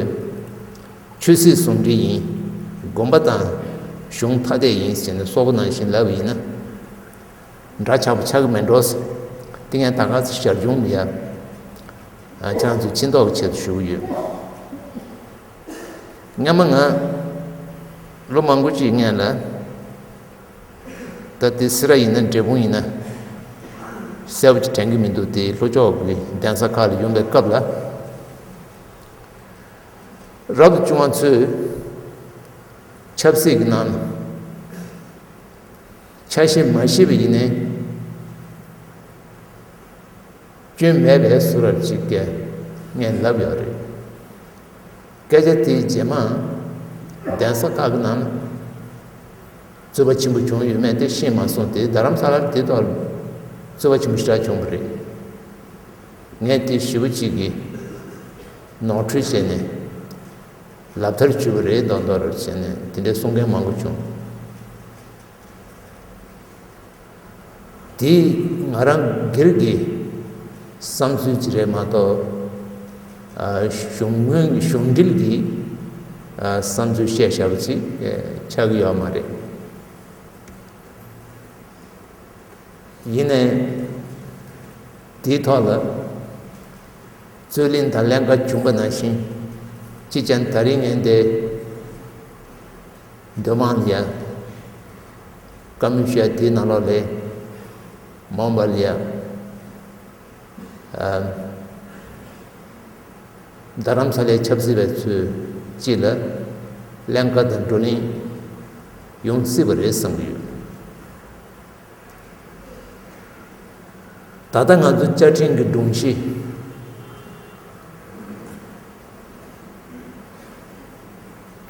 ཆོས་སྲིད་ཟུང་འབྲེལ་ཡིན། དགོན་པ་དང་གཞུང་ཐ་དད་ཡིན་ཟེར་ནས་སོག་པོ་ནང་བཞིན་ལབ་པ་ཡིན་ན། འདྲ་ཆགས་པོ་ཆགས་ཀྱི་མེད་འགྲོ་ཟེར། དེ་ངས་ད་ག་ཚོད་ཞར་བྱུང་ལ་ཡ། ཨ། ཁྱེད་རང་ཚོའི་མཁྱེན་རྟོགས་ཀྱི་ཆེད་དུ་ཞུ་གི་ཡོད། སྔན་མ་ང་ལོ་མང་པོ་ཅིག་སྔོན་ལ། ད་དེ་སི་ར་ཡིན་ན་འབྲས་སྤུངས་ཡིན་ན་གསལ་པོ་ཅིག་དྲན་གྱི་མི་འདུག་དེ་ལྷོ་ཕྱོགས་ཀྱི་གདན་ས་ཁག་ལ་ཡོང་པའི་སྐབས་ལ། རབ་ཏུ་བྱུང་བ་ཚོས་ཆབ་སྲིད་ཀྱི་ནང་ལ་ཆ་ཤས་མ་ཤེས་པ་ཡིན་ནའི། སྐྱོན་མེད་པའི་བཟོ་འདྲ་ཅིག་གིས་ངས་ལབ་ཡོད་རེད། སྐད་ཆ་དེ་རྗེས་མ་གདན་ས་ཁག་གི་ནང་རྩོད་པ་ཆེན་པོ་བྱུང་ཡོད་མེད་དེ་ཤེས་མ་སོང་སྟེ། རྡ་རམ་ས་ལར་དེ་ཐོག་རྩོད་པ་ཆེན་པོ་ཞེ་དྲག་བྱུང་བ་རེད། ངས་དེ་ཞེ་པོ་ཅིག་གི་ནོར་འཁྲུལ་བྱས་ནས་ལབ་མཐར་གྱུར་པ་རེད་མདོག་མདོག་རེད་བྱས་ནས་དེ་འདྲའི་གསུང་མཁན་མང་པོ་བྱུང་། དེ་ང་རང་སྒེར་གྱི་བསམ་ཚུལ་ཅིག་རེད་མ་གཏོགས། ཨ། གཞུང་གཞུང་འབྲེལ་གྱི། ཨ། བསམ་ཚུལ་བཤད་བཞག་པ་ཅིག་ཆགས་ཀྱི་ཡོད་མ་རེད། ཡིན་ནའི་དེའི་ཐོག་ལ་རྩོད་གླེང་དང་ཀླན་ཀ་བྱུང་པ་ནང་བཞིན། ཅི་ཅན་ད་རིང་ངས་འདི་འདོད་མང་ལ་ཡ། བཀའ་མོལ་ཞུ་ཡ་དེའི་ནང་ལོགས་ལ་མ་འོངས་པ་ལ་ཡ། ཨ། རྡ་རམ་ས་ལའི་ཆབ་སྲིད་པ་ཚོའི་དཀྱིལ་ལ་ཀླན་ཀ་དང་བགྲོ་གླེང་ཡོང་སྲིད་པ་རེད་བསམ་གྱི་ཡོད། ད་ལྟ་ང་ཚོ་བཅའ་ཁྲིམས་ཀྱི་སྒྲོམ་གཞི།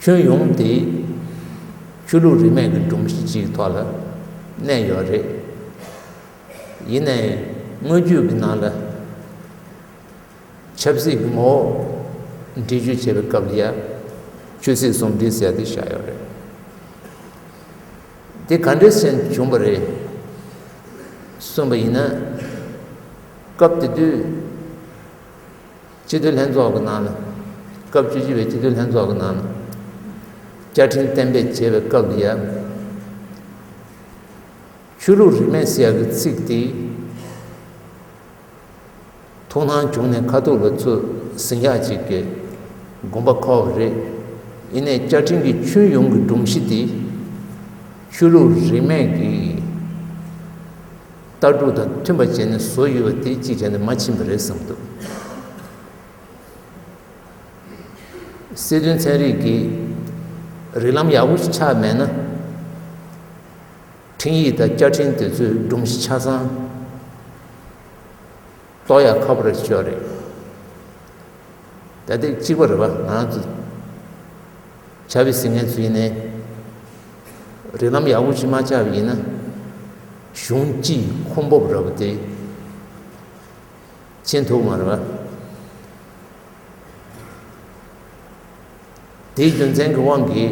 ཁྱོན་ཡོངས་དེ་ ཆོས་ལུགས་རིས་མེད་ཀྱི་སྒྲོམ་གཞི་གཅིག་ཐོག་ལ་གནས་ཡོད་རེད། ཡིན་ནའི་དངོས་བརྒྱུད་ཀྱི་ནང་ལ་ཆབ་སྲིད་ཀྱི་ངོ་བོ་འདྲི་གཅོད་བྱེད་པའི་སྐབས་ལ་ཡ་ཆོས་སྲིད་ཟུང་འབྲེལ་ཟེར་དེ་བཞག་ཡོད་རེད། དེ་ག་འདྲས་བྱས་བྱུང་བ་རེད་གསུངས་པ་ཡིན་ན། སྐབས་དེ་དུས་སྤྱི་འཐུས་ལྷན་ཚོགས་ཀྱི་ནང་ལ། སྐབས་བཅུ་གཅིག་པའི་སྤྱི་འཐུས་ལྷན་ཚོགས་ཀྱི་ནང་ལ་བཅའ་ཁྲིམས་གཏན་འབེབས་བྱས་པའི་སྐབས་ལ་ཡ། ཆོས་ལུགས་རིས་མེད་ཟེར་ཡག་གི་ཚིག་དེ་ཐུགས་སྣང་བྱུང་ནས་ཁ་ཐུག་ལ་ཚུར་ཟིན་ཡག་ཅིག་གི་དགོངས་པ་འཁོར་བ་རེད། ཡིན་ནའི་བཅའ་ཁྲིམས་ཀྱི་ཁྱོན་ཡོངས་ཀྱི་སྒྲོམ་གཞི་དེ་ཆོས་ལུགས་རིས་མེད་ཀྱི་ལྟ་གྲུབ་དང་མཐུན་པ་བྱས་ནས་བཟོ་ཡོད་པ་དེ་གཅིག་བྱས་ནས་མ་ཕྱིན་པ་རེད་བསམ་འདུག་སྲིད་དོན་ཚན་རིག་གི་རིགས་ལམ་ཡག་པོ་ཞིག་ཆགས་མེད་ན། ཁྲིམས་ཡིག་དང་བཅའ་ཁྲིམས་དེ་ཚོའི་སྒྲོམ་གཞི་ཆ་ཚང་རྟོགས་ཡག་ཁག་པོ་རེད་ཤོད་རེད། ད་ལྟའི་གཅིག་པ་རེད་པ། ང་རང་ཚོ་བྱ་བའི་ཟིན་མཁན་ཚོ་ཡིན་ནའི་རིགས་ལམ་ཡག་པོ་ཞིག་མ་ཆགས་པ་ཡིན་ན། གཞུང་སྤྱིའི་ཁོངས་འབབ་ར་བ་དེ་ཕྱིན་ཐུབ་མ་རེད་པ། དེའི་རྒྱུ་མཚན་གྱི་དབང་གིས་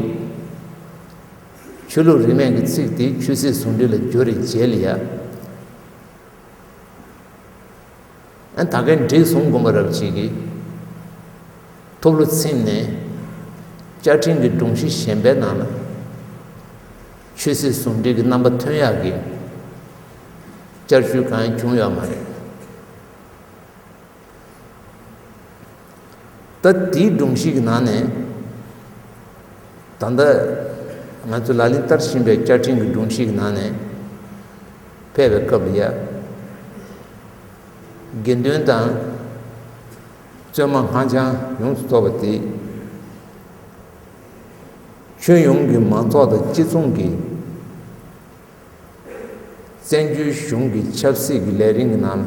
ཆོས་ལུགས་རིས་མེད་ཀྱི་ཚིག་དེ་ཆོས་སྲིད་ཟུང་འབྲེལ་ལ་བསྒྱུར་རེ་བྱས་ལ་ཡ། ཨ་ད་གིན་འགྲིག་སོང་དགོངས་པ་རབ་བྱེད་ཀྱི་ཐུགས་བློ་ཚིམ་ནས་བཅའ་ཁྲིམས་ཀྱི་སྒྲོམ་གཞི་གཞན་པའི་ནང་ལ་ཆོས་སྲིད་ཟུང་འབྲེལ་གྱི་རྣམ་པ་ཐོན་ཡག་གི་བསྐྱར་ཞུ་གང་ཡང་བྱུང་ཡོད་མ་རེད། ད་དེའི་སྒྲོམ་གཞི་གི་ནང་ནས་ད་ལྟ་ང་ཚོ་ལག་ལེན་བསྟར་བཞིན་པའི་བཅའ་ཁྲིམས་ཀྱི་སྒྲོམ་གཞི་གི་ནང་ནས་ཕེབས་པའི་སྐབས་ལ་ཡ། དགེ་འདུན་དང་བཙུན་མ་སྔགས་འཆང་ཡོངས་སུ་རྫོགས་པ་དེ་ཁྱོན་ཡོངས་ཀྱི་མང་ཚོགས་དང་སྤྱི་ཚོགས་ཀྱི་བཙན་བྱོལ་གཞུང་གི་ཆབ་སྲིད་ཀྱི་ལས་རིམ་གྱི་ནང་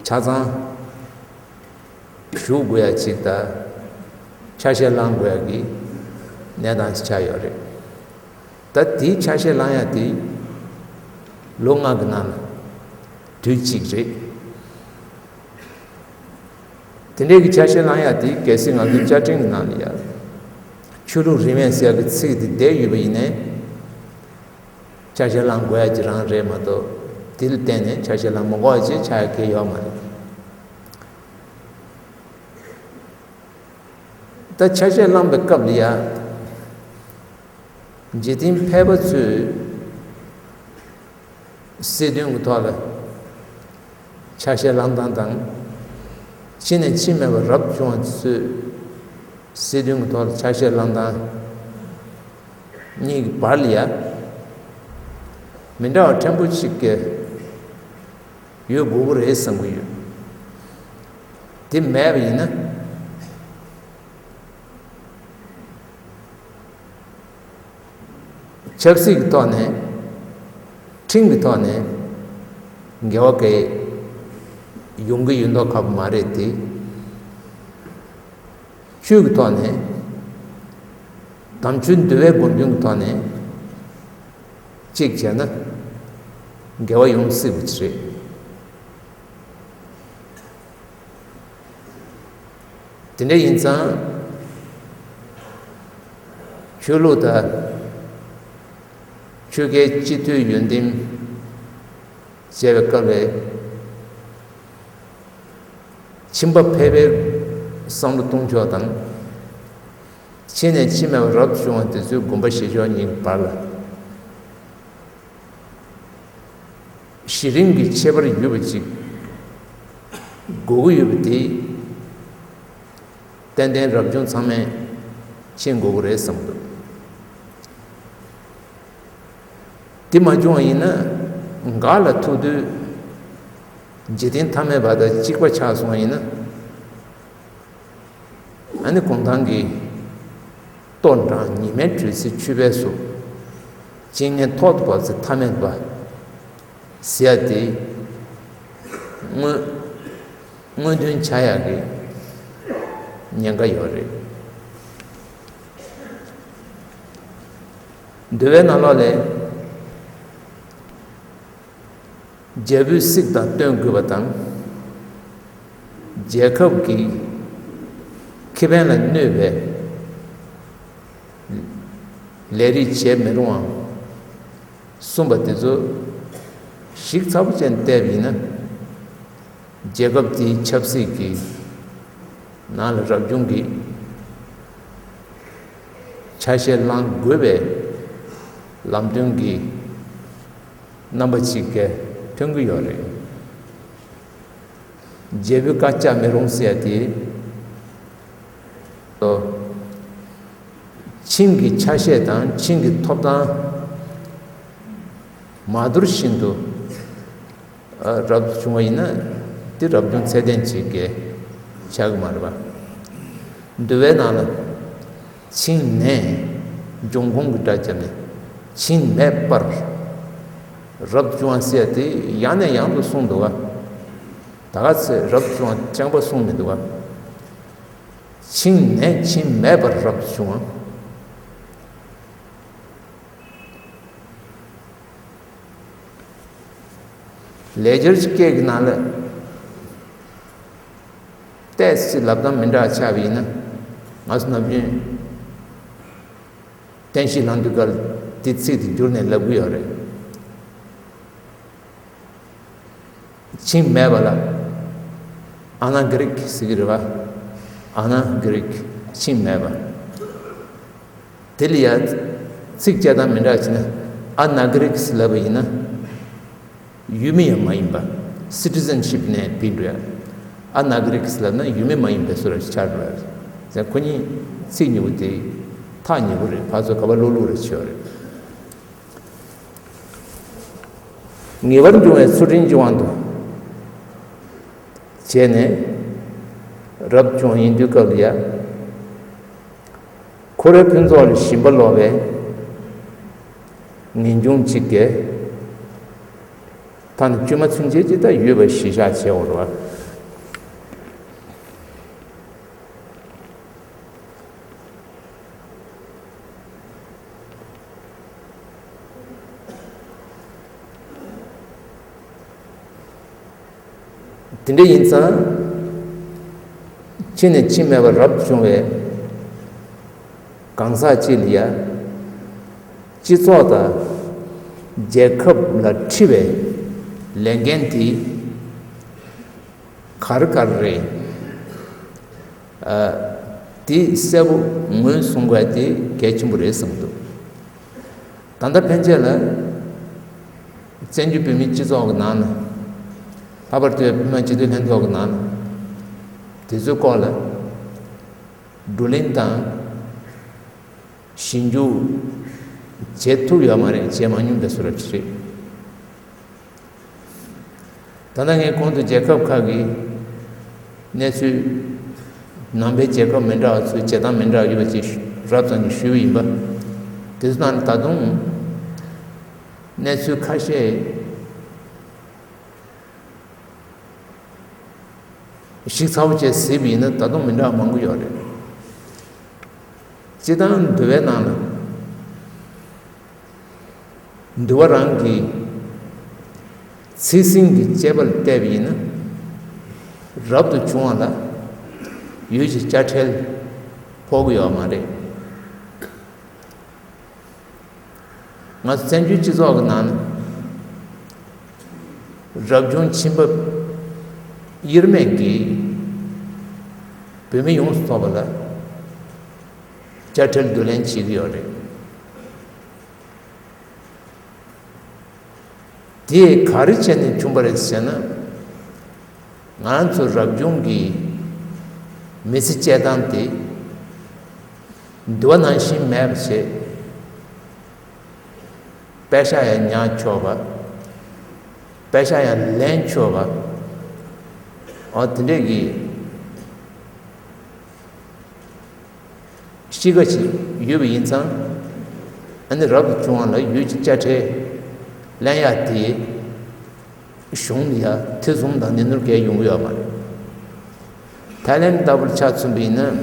ཆ་ཚང་ཞུགས་དགོས་ཡ་ཅིག་དང་ཆ་ཤས་བླང་དགོས་ཡ་གི་གནས་སྟངས་ཤིག་ཆགས་ཡོད་རེད། ད་དེའི་ཆ་ཤས་བླང་ཡ་དེ་ལོ་ལྔ་གི་ནང་ལ་དུས་གཅིག་རེད། དེ་འདྲའི་གི་ཆ་ཤས་བླང་ཡ་དེ་གལ་སྲིད་ང་ཚོའི་བཅའ་ཁྲིམས་ཀྱི་ནང་ལ་ཡ་ཆོས་ལུགས་རིས་མེད་ཟེར་གི་ཚིག་དེ་བསྡད་ཡོད་པ་ཡིན་ནའི། ཆ་ཤས་བླང་དགོས་ཡ་ཅིག་རང་རེད་མ་གཏོགས་དེ་ལ་བརྟེན་ནས་ཆ་ཤས་བླང་མི་དགོས་ཡ་ཅིག་ཆགས་ཡ་གང་ཡང་ཡོད་མ་རེད། ད་ཆ་ཤས་བླངས་པའི་སྐབས་ལ་ཡ། འཇིག་རྟེན་ཕལ་པ་ཚོས་སྲིད་དོན་གྱི་ཐོག་ལ་ཆ་ཤས་བླང་སྟངས་དང་། ཕྱི་ནས་ཕྱི་མེད་པ་རབ་བྱུང་བ་ཚོས་སྲིད་དོན་གྱི་ཐོག་ལ་ཆ་ཤས་བླང་སྟངས་གཉིས་ཀྱི་བར་ལ་ཡ། མི་འདྲ་བ་ཕྲན་བུ་ཞིག་གི་ཡོད་དགོས་ཀྱི་རེད་བསམ་གྱི་ཡོད། དེ་མེད་པ་ཡིན་ན། ཆབ་སྲིད་ཀྱི་ཐོག་ནས། ཁྲིམས་ཀྱི་ཐོག་ནས་འགལ་བ་གང་ཡང་ཡོང་གི་ཡོད་མདོག་ཁ་པོ་མ་རེད་དེ། ཆོས་ཀྱི་ཐོག་ནས། དམ་ཆོས་འདུལ་བའི་སྒོམ་སྒྲུབ་ཀྱི་ཐོག་ནས་གཅིག་བྱས་ན་འགལ་བ་ཡོང་སྲིད་པ་ཅིག་རེད། དེ་འདྲ་ཡིན་ཙང་། ཆོས་ལུགས་དང་ཆོལ་ཁའི་སྤྱི་འཐུས་ཡོན་ཏན་བྱས་པའི་སྐབས་ལ། ཁྱིམ་པ་ཕལ་པའི་བསམ་བློ་གཏོང་ཕྱོགས་དང་། ཕྱི་ནས་ཕྱི་མེད་པ་རབ་བྱུང་བ་དེ་ཚོའི་དགོངས་པ་བཞེས་ཕྱོགས་གཉིས་ཀྱི་བར་ལ། གཞི་རིམ་གྱི་ཁྱད་པར་ཡོད་པ་ཅིག་དགོས་ཀྱི་ཡོད་པ་དེ་ཏན་ཏན་རབ་བྱུང་ཚང་མས་མཁྱེན་དགོས་ཀྱི་རེད་བསམ་འདུག་དེ་མ་བྱུང་བ་ཡིན་ན། འགག་ལ་ཐུག་དུས་འཇིག་རྟེན་ཐ་མལ་པ་དང་གཅིག་པ་ཆགས་སོང་བ་ཡིན་ན། ཨ་ནི་གུང་ཐང་གི་ལྟོ་འགྲངས་ཉི་མའི་དྲོད་ཚད་ཆུད་པས་སོ། སྤྱན་སྔའི་ཐོག་ཏུ་བབས་ཚེ་ཐ་མལ་པ། ཟེར་ཡ་དེ་དངོས་དངོས་དོན་ཆགས་ཡག་གི་ཉེན་ཁ་ཡོད་རེད། འདུལ་བའི་ནང་ལོགས་ལས། རྒྱལ་པོའི་སྲིད་དང་བསྟུན་དགོས་པ་དང་། རྒྱལ་ཁབ་ཀྱི་ཁེ་ཕན་ལ་གནོད་པའི་ལས་རིགས་བྱེད་མི་རུང་བ་གསུངས་པ་དེ་ཚོ་ཞིབ་ཚགས་པོ་བྱས་ནས་བལྟས་པ་ཡིན་ན། རྒྱལ་ཁབ་དེའི་ཆབ་སྲིད་ཀྱི་ནང་ལ་རབ་བྱུང་གི་ཆ་ཤས་བླང་དགོས་པའི་ལམ་སྟོན་གྱི་རྣམ་པ་ཅིག་ག་ཐོན་གྱི་ཡོད་རེད། རྒྱལ་པོའི་བཀའ་བཅག་མི་རུང་ཟེར་ཡ་དེ། ཁྱིམ་གྱི་ཆ་ཤས་དང་ཁྱིམ་གྱི་ཐོབ་ཐང་མ་བསྡུར་བཞིན་དུ་རབ་ཏུ་བྱུང་བ་ཡིན་ན། དེ་རབ་བྱུང་ཚད་ལྡན་ཅིག་གི་ཆགས་ཀྱི་མ་རེད་པ། འདུལ་བའི་ནང་ལ། འཆིང་ནས་འབྱུང་ཁུངས་ཀྱི་སྒྲ་བརྒྱབ་ནས། འཆིང་མེད་པར་རབ་ཏུ་བྱུང་བ་ཟེར་ཡ་དེ་ཡང་ནས་ཡང་དུ་གསུངས་འདུག་ག། ད་ག་ཚོད་རབ་ཏུ་བྱུང་བ་རྐྱང་པ་གསུངས་མི་འདུག་ག། འཆིང་ནས་འཆིང་མེད་པར་རབ་ཏུ་བྱུང་བ། ལེགས་སྦྱར་གྱི་སྐད་ཀྱི་ནང་ལ། ཏོག་ཙམ་ལབ་སྟངས་མི་འདྲ་ཆགས་པ་ཡིན་ན། ང་ཚོ་ནམ་རྒྱུན་བསྟན་བཤིག་ལངས་དུས་སྐབས་དེ་ཚིག་དེ་བསྒྱུར་ནས་ལབ་ཀྱི་ཡོད་རེད། འཆིང་མེད་པ་ལ་ཨ་ན་གྷི་རིག་ཟེར་གྱི་རེད་པ། ཨ་ན་གྷི་རིག། འཆིང་མེད་པ། དེ་ལ་ཡ་ཚིག་བཅད་སྟངས་མི་འདྲ་བྱས་ན། ཨ་ན་གྷི་རིག་ཟེར་ལབ་པ་ཡིན་ན། ཡུལ་མི་ཡང་མ་ཡིན་པ། སི་ཊི་ཛན་ཤིབ་ནས་ཕྱིན་འགྲོ་ཡ། ཨ་ན་གྷི་རིག་ཟེར་ལབ་ན་ཡུལ་མི་མ་ཡིན་པའི་བཟོ་འདྲ་ཞིག་ཆགས་འགྲོ་ཡ་རེད། ཁོ་གཉིས་ཚིག་གཉིས་པོ་དེ་ཐག་ཉེ་པོ་རེད། ཕར་ཚུར་ག་པར་ལོག་ལོག་རེ་བྱས་ཡོད་རེད། ངེས་པར་འབྱུང་བའི་ཚུལ་ཁྲིམས་ཀྱི་དབང་དུ་བྱས་ནས་རབ་བྱུང་ཡིན་དུས་སྐབས་ལ་ཡ། འཁོར་བའི་ཕུན་ཚོགས་ལ་ཞེན་པ་ལོག་པའི་ངེས་འབྱུང་གཅིག་གིས། ད་ནི་བཅོས་མ་ཚུན་ཆད་ཀྱི་ད་ཡོད་པ་གཞི་བཞག་བྱས་འོང་རོགས། དེ་འདྲ་ཡིན་ཙང་། འཆིང་ནས་འཆིང་མེད་པར་རབ་བྱུང་བའི་གང་ཟག་ཅིག་ལ་ཡ། སྤྱི་ཚོགས་དང་རྒྱལ་ཁབ་ལ་འཁྲི་བའི་ལས་འགན་དེ་ག་རེ་ག་རེ་རེད། ཨ། དེ་གསལ་པོ་ངོས་བཟུང་དགོས་དེ་གལ་ཆེན་པོ་རེད་བསམ་འདུག། ད་ལྟ་ཕན་ཆད་ལ་བཙན་བྱོལ་བོད་མིའི་སྤྱི་ཚོགས་ཀྱི་ནང་ན། ལྷག་པར་དུ་བོད་མི་མང་སྤྱི་འཐུས་ལྷན་ཚོགས་ཀྱི་ནང་ན། དེ་ཚོའི་སྐོར་ལ་བགྲོ་གླེང་དང་ཞིབ་འཇུག་བྱེད་ཐུབ་ཡོད་མ་རེད། བྱེད་མ་མྱོང་པའི་བཟོ་འདྲ་ཅིག་རེད། ད་ལྟ་ངས་གོང་དུ་རྒྱལ་ཁབ་ཁག་གི་གནས་ཚུལ། ནང་པའི་རྒྱལ་ཁབ་མི་འདྲ་བ་ཚོའི་བྱེད་སྟངས་མི་འདྲ་བ་ཡོད་པ་ཅིག་རབ་ཙམ་ཞུས་པ་ཡིན་པ། དེ་ཚོ་ནང་ད་དུང་གནས་ཚུལ་ཁ་ཤས་ཞིབ་ཚགས་པོ་བྱས་གཟིགས་པ་ཡིན་ན་ད་དུང་མི་འདྲ་བ་མང་པོ་ཡོད་རེད། སྤྱིར་བཏང་འདུལ་བའི་ནང་ལ། འདུལ་བ་རང་གི་ཚིག་ཟིན་གྱི་དཔྱད་པ་ལ་བལྟས་པ་ཡིན་ན། རབ་ཏུ་བྱུང་བ་ལ་ཡུལ་གྱི་དཔྱ་ཁྲལ་ཕོག་གི་ཡོད་མ་རེད། ང་ཚོ་བཙན་བྱོལ་སྤྱི་ཚོགས་ཀྱི་ནང་ན་རབ་བྱུང་ཁྱིམ་པ་དབྱེར་མེད་ཀྱིས་བོད་མི་ཡོངས་སུ་རྫོགས་པ་ལ་དཔྱ་ཁྲལ་བསྡུ་ལེན་བྱེད་ཀྱི་ཡོད་རེད། དེ་ག་རེ་བྱས་ནས་བྱུང་བ་རེད་ཟེར་ན། ང་ཚོ་རབ་བྱུང་གི་མི་ཚེ་སྐྱེལ་སྟངས་དེ་འདུལ་བ་ནང་བཞིན་མེད་པ་བྱས། པེ་ཤག་ཡང་ཉར་ཆོག་པ། པེ་ཤག་ཡང་ལེན་ཆོག་པ། འོ་དེ་འདྲས་ཀྱི་གཤིས་ཀ་ཅིག་ཡོད་པ་ཡིན་ཙང་། ཨ་ནི་རབ་ཏུ་བྱུང་བ་ལ་ཡུལ་གྱི་དཔྱ་ཁྲལ་ལེན་ཡག་དེ་གཞུང་ལ་ཡ་ཐེ་ཚོམ་དང་ནན་ཏན་གང་ཡང་ཡོང་གི་ཡོད་མ་རེད། ཐའི་ལེན་ལྟ་བུར་ཆ་མཚོན་པ་ཡིན་ན།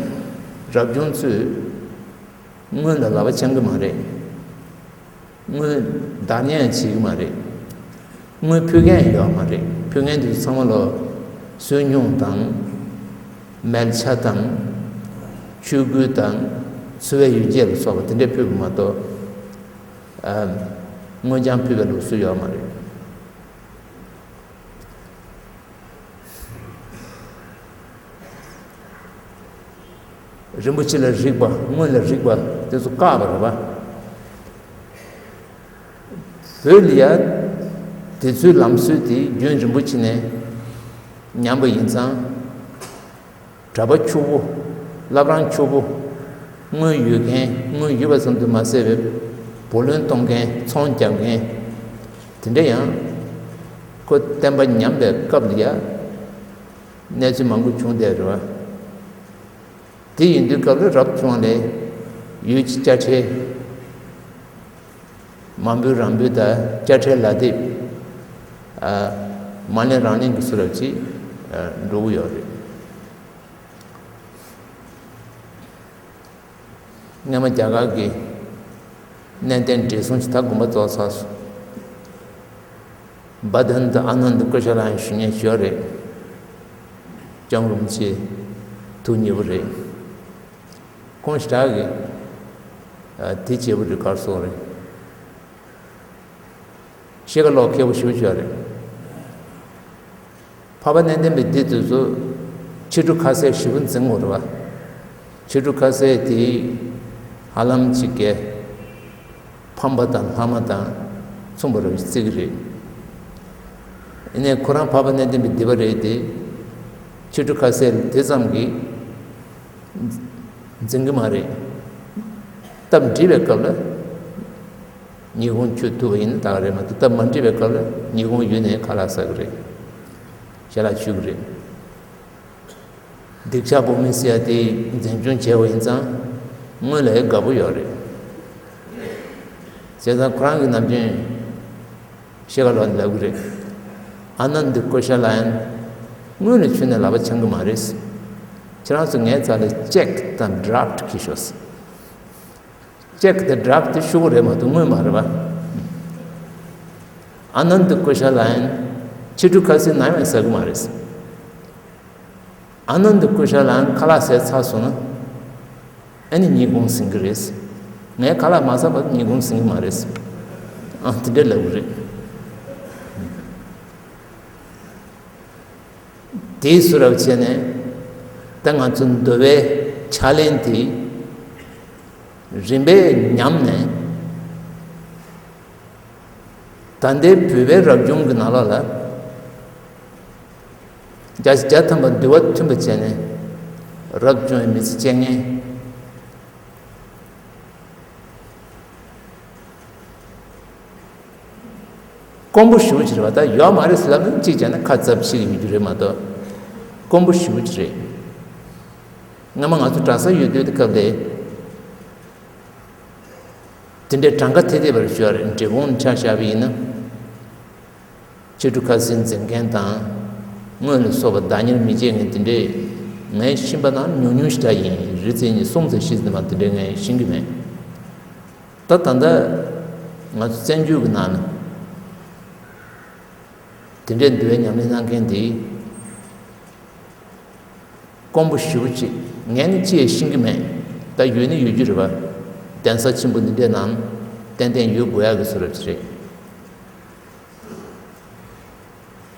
རབ་བྱུང་ཚོས་སྔོན་ལ་ལག་པ་འཆང་གི་མ་རེད། དངུལ་བདག་ཉར་ཡང་བྱེད་ཀྱི་མ་རེད། དངུལ་ཕུལ་མཁན་ཡོད་མ་རེད། ཕུལ་མཁན་དེ་ཚོ་ཚང་མ་ལོ་སོན་ཉུང་དང་། མལ་ཆ་དང་། ཆོས་གོས་དང་། འཚོ་བའི་ཡོ་བྱད་ལ་སོགས་པ་དེ་འདྲས་ཕུལ་བ་མ་གཏོགས། ཨ། དངུལ་རྐྱང་ཕུལ་བའི་ལུགས་སྲོལ་ཡོད་མ་རེད། རིན་པོ་ཆེ་ལ་རིག་པ། དངུལ་ལ་རིག་པ་དེ་ཚོ་བཀག་པ་རེད་པ། བོད་ལ་ཡ་དེ་ཚོའི་ལམ་སྲོལ་དེ་རྒྱུན་རིང་པོ་ཕྱིན་ནས་ཉམས་པ་ཡིན་ཙང་། གྲྭ་པ་ཕྱུག་པོ། བླ་བྲང་ཕྱུག་པོ། དངུལ་ཡོད་མཁན། དངུལ་ཡོད་པ་ཙམ་དུ་མ་ཟད་པའི་བུ་ལོན་གཏོང་མཁན། ཚོང་རྒྱག་མཁན། དེ་འདྲ་ཡང་ཁོ་བསྟན་པ་ཉམས་པའི་སྐབས་ལ་ཡ་གནས་ཚུལ་མང་པོ་བྱུང་བསྡད་རེད་པ། དེ་ཡིན་དུས་སྐབས་ལ་རབ་བྱུང་ལས་ཡུལ་གྱི་དཔྱ་ཁྲལ། མ་འབུལ་རང་འབུལ་དང་དཔྱ་ཁྲལ་ལག་དེབ། ཨ། མ་ལེན་རང་ལེན་གྱི་བཟོ་འདྲ་ཅིག་ཨ། འགྲོ་གི་ཡོད་རེད། སྔོན་མ་རྒྱ་གར་གྱི་གནས་བརྟན་བགྲེས་སོང་ཅིག་ད་དགོངས་པ་རྫོགས་ཚར་སོང་། བ་དན་དང་ཨ་ནནྡ་ཀོ་ཤ་ལ་ཡང་ཞུ་མཁན་ཞིག་ཡོད་རེད། ལྕམ་རིན་པོ་ཆེ་ཐུགས་མཉེས་པོ་རེད། ཁོང་ཞེ་དྲག་གི་ཨ། དེ་བྱས་པོ་རེད། གར་སོང་རེད། ཤེལ་དཀར་གློག་མཁས་པོ་ཞེ་པོ་ཅིག་ཡོད་རེད། འཕགས་པ་གནས་བརྟན་པའི་སྡེ་དེ་ཚོ་ཕྱི་དྲོ་ཁ་ཟས་ཞེ་པོ་འཛིན་དགོས་རེད་པ། ཕྱི་དྲོ་ཁ་ཟས་དེ་ཧ་ལམ་ཅིག་གི་ཕམ་པ་དང་ལྷག་མ་དང་མཚུངས་པ་རེད་བརྩི་གི་རེད། ཡིན་ནའི་ཁོ་རང་འཕགས་པ་གནས་བརྟན་པའི་སྡེ་པ་རེད་དེ། ཕྱི་དྲོ་ཁ་ཟས་དེ་ཙམ་གྱིས་འཛིན་གྱི་མ་རེད། སྟབས་འགྲིག་པའི་སྐབས་ལ་ཉིན་གུང་མཆོད་ཐུབ་པ་ཡིན་ན་ད་ག་རེད་མ་གཏོགས། སྟབས་མ་འགྲིག་པའི་སྐབས་ལ་ཉིན་གུང་ཡུལ་ནས་ཁ་ལག་ཟ་གི་རེད། ཞལ་ལག་མཆོད་ཀྱི་རེད། སྡིག་ཆགས་པོ་མི་ཟེར་ཡ་དེ་འཛིན་སྐྱོང་བྱས་པ་ཡིན་ཙང་དངུལ་ལ་ཡང་དགའ་པོ་ཡོད་རེད། བྱས་ཙང་ཁོ་རང་གིས་ནམ་རྒྱུན་ཤེལ་དཀར་གློག་ལ་ལབ་ཀྱི་རེད། ཨ་ནནྡ་ཀོ་ཤ་ལ་ཡན་དངུལ་ལ་ཆུད་ནས་ལག་པ་འཆང་གི་མ་རེད། ཁྱེད་རང་ཚོ་ངའི་རྩ་ལ་ཅེག་དང་ཌ་རབ་ཊི་འཁྱེར་ཤོག། ཅེག་དང་ཌ་རབ་ཊི་དེ་ཤོག་གུ་རེད་མ་གཏོགས་དངུལ་མ་རེད་པ། ཨ་ནནྡ་ཀོ་ཤ་ལ་ཡན་ཕྱི་དྲོ་ཁ་ཟས་ནམ་ཡང་ཟ་གི་མ་རེད། ཨ་ནནྡ་ཀོ་ཤ་ལ་ཡན་ཁ་ལག་ཟས་ཚར་སོང་ན་ཨ་ནི་ཉིན་གུང་ཟིན་གི་རེད། ངས་ཁ་ལག་མ་ཟ་བར་ཉིན་གུང་ཟིན་གི་མ་རེད། ཨ། དེ་འདྲ་ལབ་གི་རེད། དེའི་བཟོ་འདྲ་བྱས་ནས་ད་ང་ཚོ་འདུལ་བའི་ཕྱག་ལེན་དེ་རིམ་པས་ཉམས་ནས། ད་ལྟའི་བོད་པའི་རབ་བྱུང་གི་ནང་ལོགས་ལ་བརྒྱ་ཆ་བརྒྱ་ཐམ་པ་འདུལ་བ་མཐུན་པ་བྱས་ནས་རབ་བྱུང་བའི་མི་ཚེ་སྐྱེལ་མཁན། དཀོན་པོ་ཞེ་པོ་ཅིག་རེད་པ། ད་ཡོད་མ་རེད་ཟེར་ལབ་ན་གཅིག་བྱས་ན་ཁ་ཚབ་བྱེད་ཀྱི་ཡོད་རྒྱུ་རེད་མ་གཏོགས། དཀོན་པོ་ཞེ་པོ་ཅིག་རེད། སྔ་མ་ང་ཚོ་གྲྭ་ས་ཡོད་དུས་དེ་སྐབས་ལ་དེ་འདྲའི་གྲངས་ཀ་ཐད་ཐད་པར་ཞུ་བ་རེད། འབྲས་སྤུངས་ཆ་བཞག་པ་ཡིན་ན། ཕྱི་དྲོ་ཁ་ཟས་འཛིན་མཁན་དང་། དངུལ་ལ་སོགས་པ་བདག་གཉེར་མི་བྱེད་མཁན་དེ་འདྲས་ངས་ཤེས་པ་ན་ཉུང་ཉུང་ཞེ་དྲག་ཡིན། རེ་ཚེ་གཉིས་གསུམ་ཙམ་ཞིག་ཟིན་པ་དེ་འདྲས་ངས་ཤེས་ཀྱི་མེད། ད་ད་ལྟ་ང་ཚོ་བཙན་བྱོལ་གྱི་ནང་ན་དེ་འདྲའི་འདུལ་བའི་ཉམས་ལེན་གནང་མཁན་དེ་དཀོན་པོ་ཞེ་པོ་ཅིག་ངས་ནི་ཅི་ཡང་ཤེས་ཀྱི་མེད། ད་ཡོད་ནི་ཡོད་རྒྱུ་རེད་པ། གདན་ས་ཆེན་པོ་འདི་འདྲའི་ནང་ཏན་ཏན་ཡོད་དགོས་ཡག་གི་བཟོ་འདྲ་ཅིག་རེད།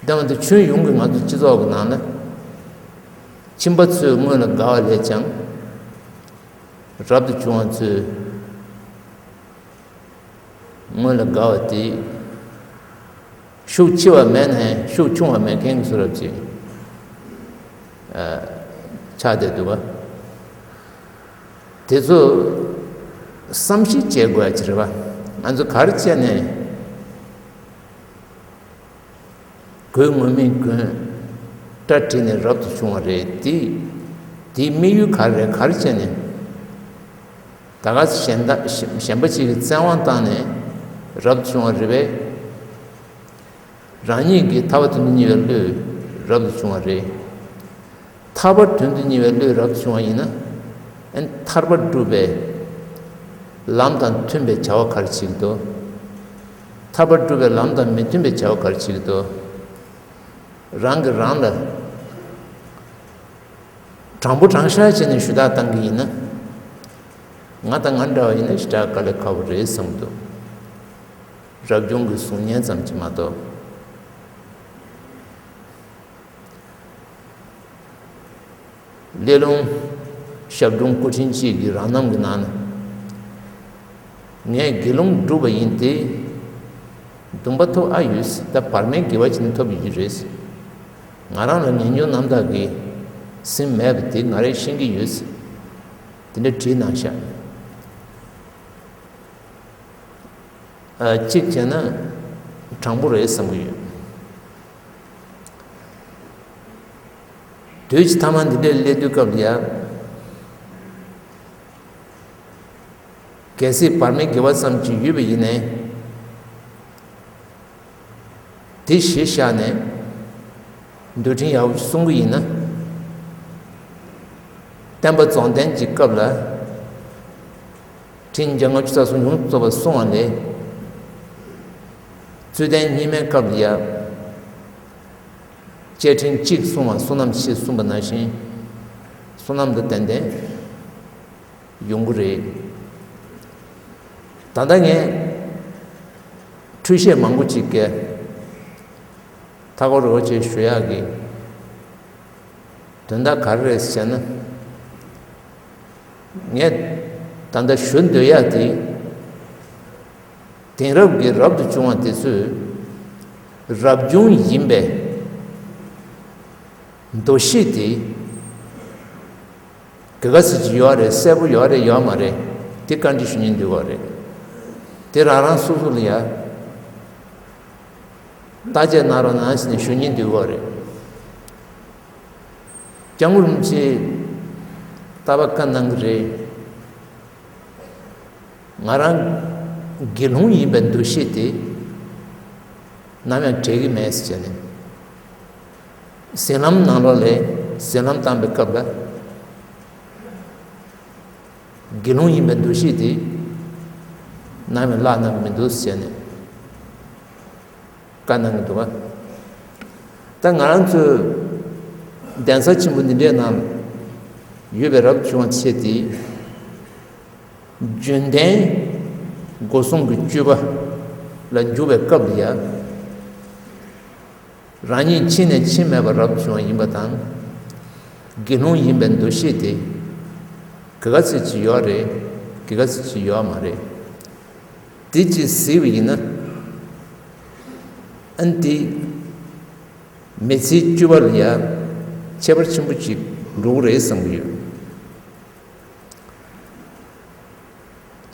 ད་ང་ཚོ་ཁྱོན་ཡོངས་ཀྱི་ང་ཚོ་སྤྱི་ཚོགས་ཀྱི་ནང་ན་ཁྱིམ་པ་ཚོས་དངུལ་ལ་དགའ་བ་ལས་ཀྱང་། རབ་ཏུ་བྱུང་བ་ཚོས་དངུལ་ལ་དགའ་བ་དེ་ཤུགས་ཆེ་བ་མེད་ནའི་ཤུགས་ཆུང་བ་མེད་མཁན་གྱི་བཟོ་འདྲ་ཅིག་ཨ། ཆགས་བསྡད་འདུག་པ། དེ་ཚོ་བསམ་ཤེས་བྱེད་དགོས་ཡ་ཅིག་རེད་པ། ང་ཚོ་ག་རེ་བྱས་ནས་གོས་ངུར་སྨྲིག་གོན། སྐྲ་བྲེགས་ནས་རབ་ཏུ་བྱུང་བ་རེད་དེ། དེའི་དམིགས་ཡུལ་ག་རེ་རེད། ག་རེ་བྱས་ནས། ད་ག་གཞན་དག་གཞན་པ་ཅིག་གིས་བཙན་དབང་བཏང་ནས་རབ་ཏུ་བྱུང་བ་རེད་པས། རང་ཉིད་ཀྱི་ཐར་པ་དོན་དུ་གཉེར་བའི་བློས་རབ་ཏུ་བྱུང་བ་རེད། ཐར་པ་དོན་དུ་གཉེར་བའི་བློས་རབ་ཏུ་བྱུང་བ་ཡིན་ན། ཨན། ཐར་པ་སྒྲུབ་པའི་ལམ་དང་མཐུན་པའི་བྱ་བ་ག་རེ་བྱེད་ཀྱི་འདུག་ཐར་པ་སྒྲུབ་པའི་ལམ་དང་མི་མཐུན་པའི་བྱ་བ་ག་རེ་བྱེད་ཀྱི་འདུག་རང་གིས་རང་ལ་དྲང་པོ་དྲང་བཞག་བྱས་ནས་ཞུ་དག་བཏང་གི་ཡིན་ན། ང་དང་ང་འདྲ་བ་ཡིན་ན་ཞེ་དྲག་དཀའ་ལས་ཁག་པོ་རེད་བསམ་གྱི་འདུག་རབ་བྱུང་གི་གཟུགས་བརྙན་ཙམ་གྱིས་མ་གཏོགས། སླེ་ལུང་ཞབས་དྲུང་སྐུ་ཕྲེང་གཅིག་གི་རང་རྣམ་གྱི་ནང་ན། ངས་དགེ་སློང་བསྒྲུབས་པ་ཡིན་ཏེ། སྡོམ་པ་ཐོབ་ཨ་ཡོད། ད་བར་མའི་དགེ་བ་ཅིག་ནི་ཐོབ་ཡོད་རེད། ང་རང་ལ་ཉམས་མྱོང་རྣམ་དག་གིས་ཟིན་མེད་པ་དེ་ང་རས་ཤེས་ཀྱི་ཡོད། དེ་འདྲ་བྲིས་གནང་ཤག་གཅིག་བྱས་ན་དྲང་པོ་རེད་བསམ་གྱི་ཡོད། དུས་ཀྱི་ཐ་མ་འདི་འདྲའི་སླེབས་དུས་སྐབས་ལ་ཡ། གལ་སྲིད་བར་མའི་དགེ་བ་ཙམ་ཅིག་ཡོད་པ་ཡིན་ནའི། དེ་གཞི་བཞག་ནས་འདུལ་ཁྲིམས་ཡག་པོ་ཞིག་སྲུང་གི་ཡིན་ན། བསྟན་པ་རྫོགས་ལྡན་གྱི་སྐབས་ལ། ཁྲིམས་བརྒྱ་ལྔ་བཅུ་རྩ་གསུམ་ཡོངས་སུ་རྫོགས་པ་སྲུང་བ་ལས། རྩོད་ལྡན་སྙིགས་མའི་སྐབས་ལ་ཡ། བཅས་ཁྲིམས་གཅིག་སྲུང་བ་བསོད་ནམས་ཆེ་གསུངས་པ་ནང་བཞིན། བསོད་ནམས་དང་ཏན་ཏན་ཡོང་གི་རེད། ད་ལྟ་ངས་འཁྲུལ་བཤད་མང་པོ་ཅིག་གིས་མཐའ་འཁོར་རོགས་བྱེད་ཞུ་ཡག་གི་དོན་དག་ག་རེ་རེད་ཟེར་ན། ངས་ད་ལྟ་ཞུ་འདོད་ཡག་དེ། དེང་རབས་ཀྱི་རབ་ཏུ་བྱུང་བ་དེ་ཚོས་རབ་བྱུང་ཡིན་པའི་འདུ་ཤེས་དེ་ག་ག་ཚོད་ཅིག་ཡོད་རེད། གསལ་པོ་ཡོད་རེད། ཡོད་མ་རེད། དེ་བཀའ་འདྲི་ཞུ་སྙིང་འདོད་པ་རེད། དེ་རང་རང་སོ་སོ་ལ་ཡ་བརྟག་དཔྱད་གནང་རོགས་གནང་ཟེར་ནས་ཞུ་སྙིང་འདོད་པ་རེད། སྐྱབས་མགོན་རིན་པོ་ཆེས་རྟག་པར་བཀའ་གནང་གི་རེད། ང་རང་དགེ་སློང་ཡིན་པའི་འདུ་ཤེས་དེ་ནམ་ཡང་བྲལ་གྱི་མེད་ཟེར་ནས། ཟིན་ལམ་ནང་ལོགས་ལ་ཟིན་ལམ་བཏང་པའི་སྐབས་ལ། དགེ་སློང་ཡིན་པའི་འདུ་ཤེས་དེ་ནམ་ཡང་བརླག་གནང་གི་མི་འདུག་ཟེར་ནས། བཀའ་གནང་གི་འདུག་ག་ད་ང་རང་ཚོའི་གདན་ས་ཆེན་པོ་འདི་འདྲའི་ནང་ཡོད་པའི་རབ་བྱུང་བ་ཆེ་དེ། རྒྱུན་ལྡན་སྒོ་གསུམ་གྱི་སྤྱོད་པ་ལ་འཇུག་པའི་སྐབས་ལ་ཡ། རང་ཉིད་ཕྱིན་ནས་ཕྱིན་མེད་པ་རབ་བྱུང་བ་ཡིན་པ་དང་། དགེ་སློང་ཡིན་པའི་འདུ་ཤེས་དེ་ག་ག་ཚོད་ཅིག་ཡོད་རེད། ག་ག་ཚོད་ཅིག་ཡོད་མ་རེད། དེ་ཅིག་གཟིགས་པ་ཡིན་ན། ཨ་ནི་དེ་མི་ཚེའི་སྤྱོད་པ་ལ་ཡ་ཁྱད་པར་ཆེན་པོ་ཅིག་འགྲོ་གི་རེད་བསམ་གྱི་ཡོད།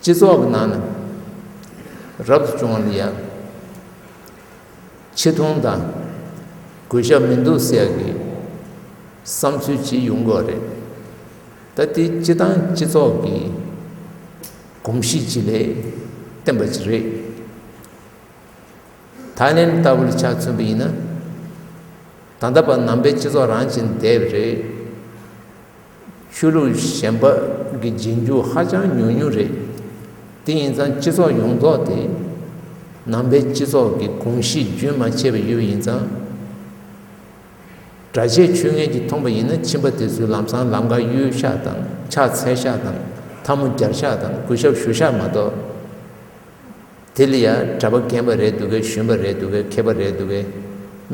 སྤྱི་ཚོགས་ཀྱི་ནང་ན་རབ་ཏུ་བྱུང་བ་ལ་ཡ་ཆེ་མཐོང་དང་གུས་ཞབས་མི་འདུག་ཟེར་ཡག་གི་བསམ་ཚུལ་ཅིག་ཡོང་གི་ཡོད་རེད། ད་དེ་སྤྱི་བཏང་སྤྱི་ཚོགས་ཀྱི་གོམས་གཤིས་ཅིག་ལས་བརྟེན་པ་ཅིག་རེད། ཐའི་ལེན་ལྟ་བུ་ལ་ཆ་མཚོན་པ་ཡིན་ན། ད་ལྟ་བར་ནང་པའི་སྤྱི་ཚོགས་རང་བཞིན་བསྡད་པ་རེད། ཆོས་ལུགས་གཞན་པ་གི་རྗེས་འཇུག་ཧ་ཅང་ཉུང་ཉུང་རེད། དེ་ཡིན་ཙང་སྤྱི་ཚོགས་ཡོངས་རྫོགས་དེ་ནང་པའི་སྤྱི་ཚོགས་ཀྱི་གོམས་གཤིས་རྒྱུན་མ་ཆད་པ་ཡོད་པ་ཡིན་ཙང་། གྲྭ་ཆས་མཆོད་མཁན་གྱིས་མཐོང་པ་ཡིན་ན་ཕྱིན་པ་དེ་ཚོས་ལམ་སང་ལམ་ཁ་གཡོལ་ཤག་དང་ཕྱག་འཚལ་ཤག་དང་ཐལ་མོ་སྦྱར་ཤག་དང་གུས་ཞབས་ཞུ་ཤག་མ་གཏོགས། དེ་ལ་ཡང་གྲྭ་པ་རྒན་པ་རེད་འདུག་གས། གཞོན་པ་རེད་འདུག་གས། མཁས་པ་རེད་འདུག་གས།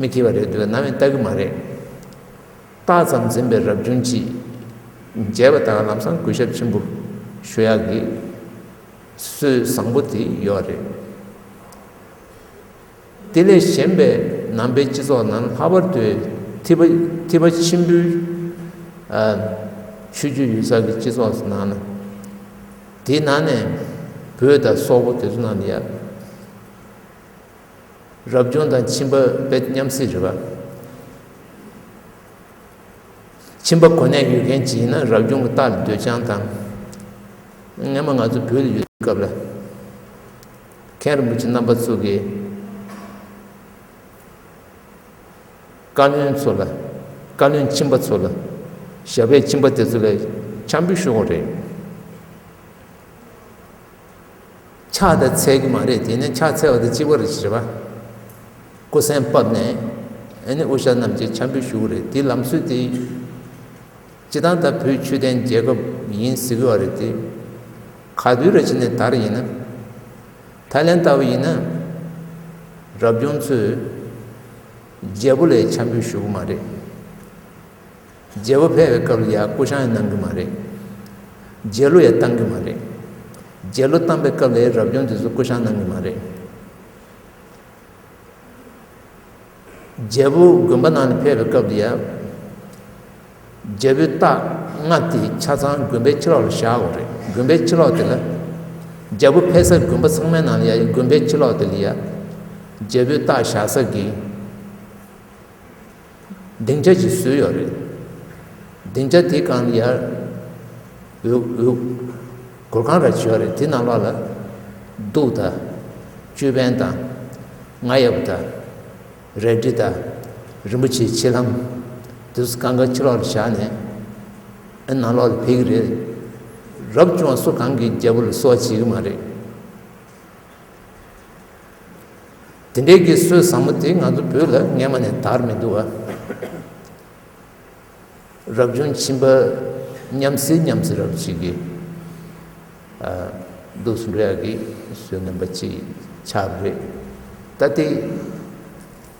མི་མཁས་པ་རེད་འདུག་གས། ནམ་ཡང་ལྟ་གི་མ་རེད། རྟགས་ཙམ་འཛིན་པའི་རབ་བྱུང་ཅིག་མཇལ་བ་དང་ལམ་སང་གུས་ཞབས་ཆེན་པོ་ཞུ་ཡག་གི་སྲོལ་བཟང་པོ་དེ་ཡོད་རེད། དེ་ལས་གཞན་པའི་ནང་པའི་སྤྱི་ཚོགས་ནང་ལྷག་པར་དུ་ཐེག་པ་ཐེག་པ་ཆེན་པོའི་ཨ་ཆོས་བརྒྱུད་ཡོད་ས་གི་སྤྱི་ཚོགས་སུ་ནང་ན། དེའི་ནང་ནས་བོད་དང་སོག་པོ་དེ་ཚོ་ནང་ལ་ཡ། རབ་བྱུང་དང་ཁྱིམ་པ་དཔེ་མཉམ་བསྲེས་རེད་པ། ཁྱིམ་པ་གོ་གནས་ཡོད་མཁན་ཅིག་ཡིན་ན་རབ་བྱུང་གི་རྟགས་ལ་འདོད་ཆགས་དང་། སྔན་མ་ང་ཚོ་བོད་ལ་ཡོད་སྐབས་ལ། མཁན་རིན་པོ་ཆེ་རྣམ་པ་ཚོ་གིས་བཀའ་བློན་ཚོ་ལ། བཀའ་བློན་ཁྱིམ་པ་ཚོ་ལ། ཞབས་པད་ཁྱིམ་པ་དེ་ཚོ་ལ་འཆམ་པོ་ཞུ་དགོས་རེད། ཆ་ ཕྱག་དེ་འཚལ་གྱི་མ་རེད། དེ་ནས་ཕྱག་འཚལ་བ་དེ་གཅིག་པ་རེད་ཟེར་བ། སྐུ་སྲན་ཕབ་ནས་ཨ་ནི་དབུ་ཞྭ་བསྣམས་བྱས་ཕྱག་འབུལ་ཞུ་གི་རེད། དེ་ལམ་སྲོལ་དེ་སྤྱིར་བཏང་ད་བོད་ཆོས་ལྡན་རྒྱལ་ཁབ་ཡིན་ཟེར་གྱི་ཡོད་རེད་དེ། ག་དུས་རེ་བྱས་ནས་དར་ཡིན་ན། ཐའི་ལེན་ལྟ་བུ་ཡིན་ན། རབ་བྱུང་ཚོས་རྒྱལ་པོ་ལ་ཕྱག་འབུལ་ཞུ་གི་མ་རེད། རྒྱལ་པོ་ཕེབས་པའི་སྐབས་ལ་ཡང་སྐུ་ཞྭ་ཡང་གནང་གི་མ་རེད། རྒྱལ་གླུ་ཡང་བཏང་གི་མ་རེད། རྒྱལ་གླུ་བཏང་པའི་སྐབས་ལ་རབ་བྱུང་དེ་ཚོ་སྐུ་ཞྭ་གནང་གི་མ་རེད། རྒྱལ་པོ་དགོན་པ་ནང་ལ་ཕེབས་པའི་སྐབས་ལ་ཡང་། རྒྱལ་པོའི་རྟགས་ལྔ་དེ་ཆ་ཚང་དགོན་པའི་ཕྱི་ལོགས་ལ་བཞག་དགོས་རེད། དགོན་པའི་ཕྱི་ལོགས་དེ་ལ། རྒྱལ་པོ་ཕེབས་ས་དགོན་པ་ཚང་མའི་ནང་ལ་ཡང་དགོན་པའི་ཕྱི་ལོགས་དེ་ལ་ཡང་། རྒྱལ་པོའི་རྟགས་བཞག་ས་གི་སྡིངས་ཆ་ཅིག་བཟོས་ཡོད་རེད། སྡིངས་ཆ་དེའི་སྒང་ལ་ཡར་འོད་འོད་གུར་ཁང་ར་ཅིག་ཡོད་རེད། དེ་ནང་ལོགས་ལ་གདུགས་དང་། ཅོད་པན་དང་། རྔ་ཡབ་དང་། རལ་གྲི་དང་། རིན་པོ་ཆེའི་ཕྱེ་ལྷམ། དེ་ཚོ་སྒང་ག་ཕྱི་ལོགས་ལ་བཞག་ནས། ཨ་ནང་ལོགས་ལ་ཕེབས་ཀྱི་རེད། རབ་བྱུང་བ་སུ་གང་གིས་རྒྱལ་པོ་ལ་གསོལ་བ་བྱེད་ཀྱི་མ་རེད། དེ་འདྲའི་གི་སྲོལ་བཟང་པོ་དེ་ང་ཚོ་བོད་ལ་སྔས་མ་ནས་དར་མི་འདུག་བ། རབ་བྱུང་ཕྱིན་པ་མཉམ་སེ་མཉམ་སེ་རབ་ཅིག་གི་འདུག་སེ་འགྲོ་ཡག་གི་སྲོལ་ངན་པ་ཅིག་ཆགས་པ་རེད། ད་དེ་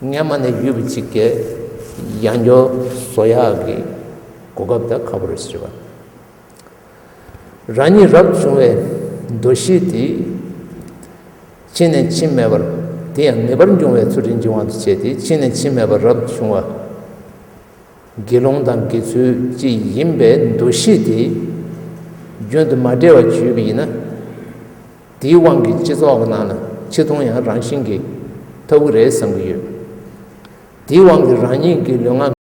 སྔས་མ་ནས་ཡོད་པ་ཅིག་གི་ཡང་བསྐྱར་བཟོ་ཡག་གི་གོ་སྐབས་ད་ཁག་པོ་རེད་ཟེར་བ། རང་ཉིད་རབ་བྱུང་བའི་འདུ་ཤེས་དེ། ཕྱིས་ནས་ཕྱི་མེད་པར། དེ་ཡང་ངེས་པར་འབྱུང་བའི་ཚུལ་ཁྲིམས་ཀྱི་དབང་དུ་བྱས་ཏེ། ཕྱིས་ནས་ཕྱི་མེད་པར་རབ་བྱུང་བ། དགེ་སློང་དང་དགེ་ཚུལ་གཅིག་ཡིན་པའི་འདུ་ཤེས་དེ། རྒྱུན་དུ་མ་བྲལ་བར་ཡོད་པ་ཡིན་ན། དེའི་དབང་གིས་སྤྱི་ཚོགས་ཀྱི་ནང་ལ་ཆེ་མཐོང་ཡང་རང་བཞིན་གྱིས་ཐོབ་ཀྱི་རེད་བསམ་གྱི་ཡོད། དེའི་དབང་གིས་རང་ཉིད་ཀྱི་ལུས་ངག